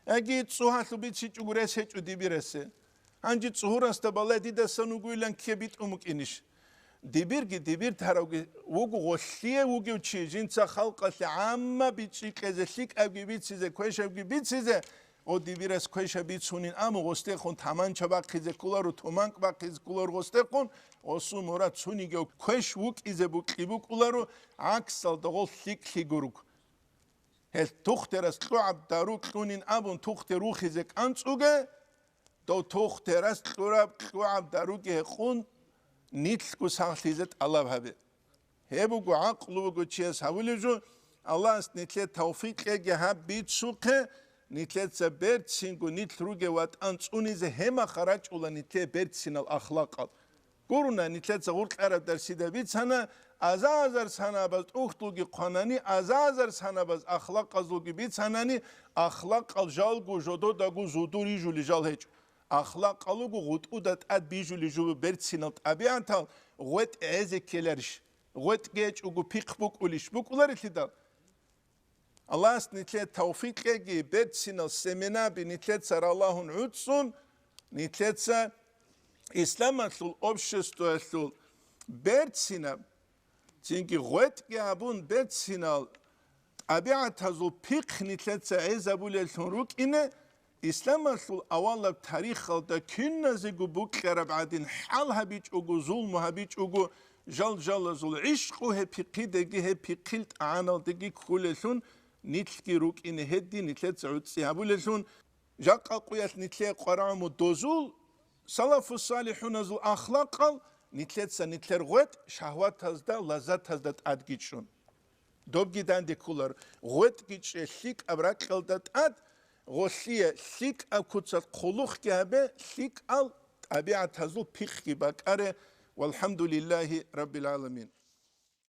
Яги цӀугьалъул бицичӀого рес гьечӀо дибирасе. Гьанже цӀугьурасда балай дидасан вугоилан ккей битӀун букӀинищ? Дибирги дибир таравги вуго гъолъие вугев чи, жинца халкъалъе гӀамма бичӀчӀи кьезе, лъикӀабги бицизе, квешабги бицизе, гъо дибирас квешаб бицунин абун гъосдехун таманча бахъизе кколаро, туманкӀ бахъизе кколаро гъосдехун, гъосул мурад цониги квеш вукӀизе букӀи букӀуларо, гӀаксалда гъол лъикӀлъи гуруг. Гьел тухтерас кьогӀаб дару кьунин абун тухтер рухизе кӀанцӀуге, дов тухтерас кьураб кьогӀаб даруги гьекъун, нилъго сахлъизе тӀалаб гьабе. Гьеб буго гӀакълу буго чияс гьабулеб жо, Аллагьас нилъе тавфикъ кьеги гьаб бицухъе, нилъеца берцинго нилъ ругев ватӀан цӀунизе, гьеб мехалъ рачӀула нилъе берцинал ахлакъал. Гуруна, нилъеца гъоркьараб дарсида бицана, аза-азар санабаз тӀухьдулги хъванани, аза-азар санабаз ахлакъазулги бицанани, ахлакъал жалго жододаго зодор рижулел жал гьечӀо. Ахлакъал руго гъутӀуда тӀад бижулел жо берцинал тӀабигӀатал, гъветӀ гӀезе ккеларищ? ГъветӀ гьечӀого пихъ букӀулищ? БукӀуларелъидал. Аллагьас нилъее тавфикъ кьеги, берцинал семенаби нилъеца ралагьун гӀуцӀцӀун, нилъеца исламалъул обществоялъул берцинаб, цинги гъветӀги гьабун берцинал тӀабигӀатазул пихъ нилъеца гӀезабулеллъун рукӀине, исламалъул авалаб тарихалда киназего букьараб гӀадин хӀал гьабичӀого, зулму гьабичӀого, жал-жалазул гӀишкъу гьеб пихъидаги гьеб пихъил тӀагӀаналдаги кколеллъун, нилъги рукӀине гьедин нилъеца гӀуцӀи гьабулеллъун, жакъа къоялъ нилъее къварагӀуму дозул Салафу-салихӀуназул ахлакъал нилъеца нилъер гъветӀ шагьватазда, лаззатазда тӀадги чӀун. Добги данде кколар, гъветӀги чӀе лъикӀаб ракьалда тӀад, гъолъие лъикӀаб куцалъ хъулухъги гьабе, лъикӀал тӀабигӀатазул пихъги бакӀаре. ВалхӀамдулиллагьи раббил гӀаламин.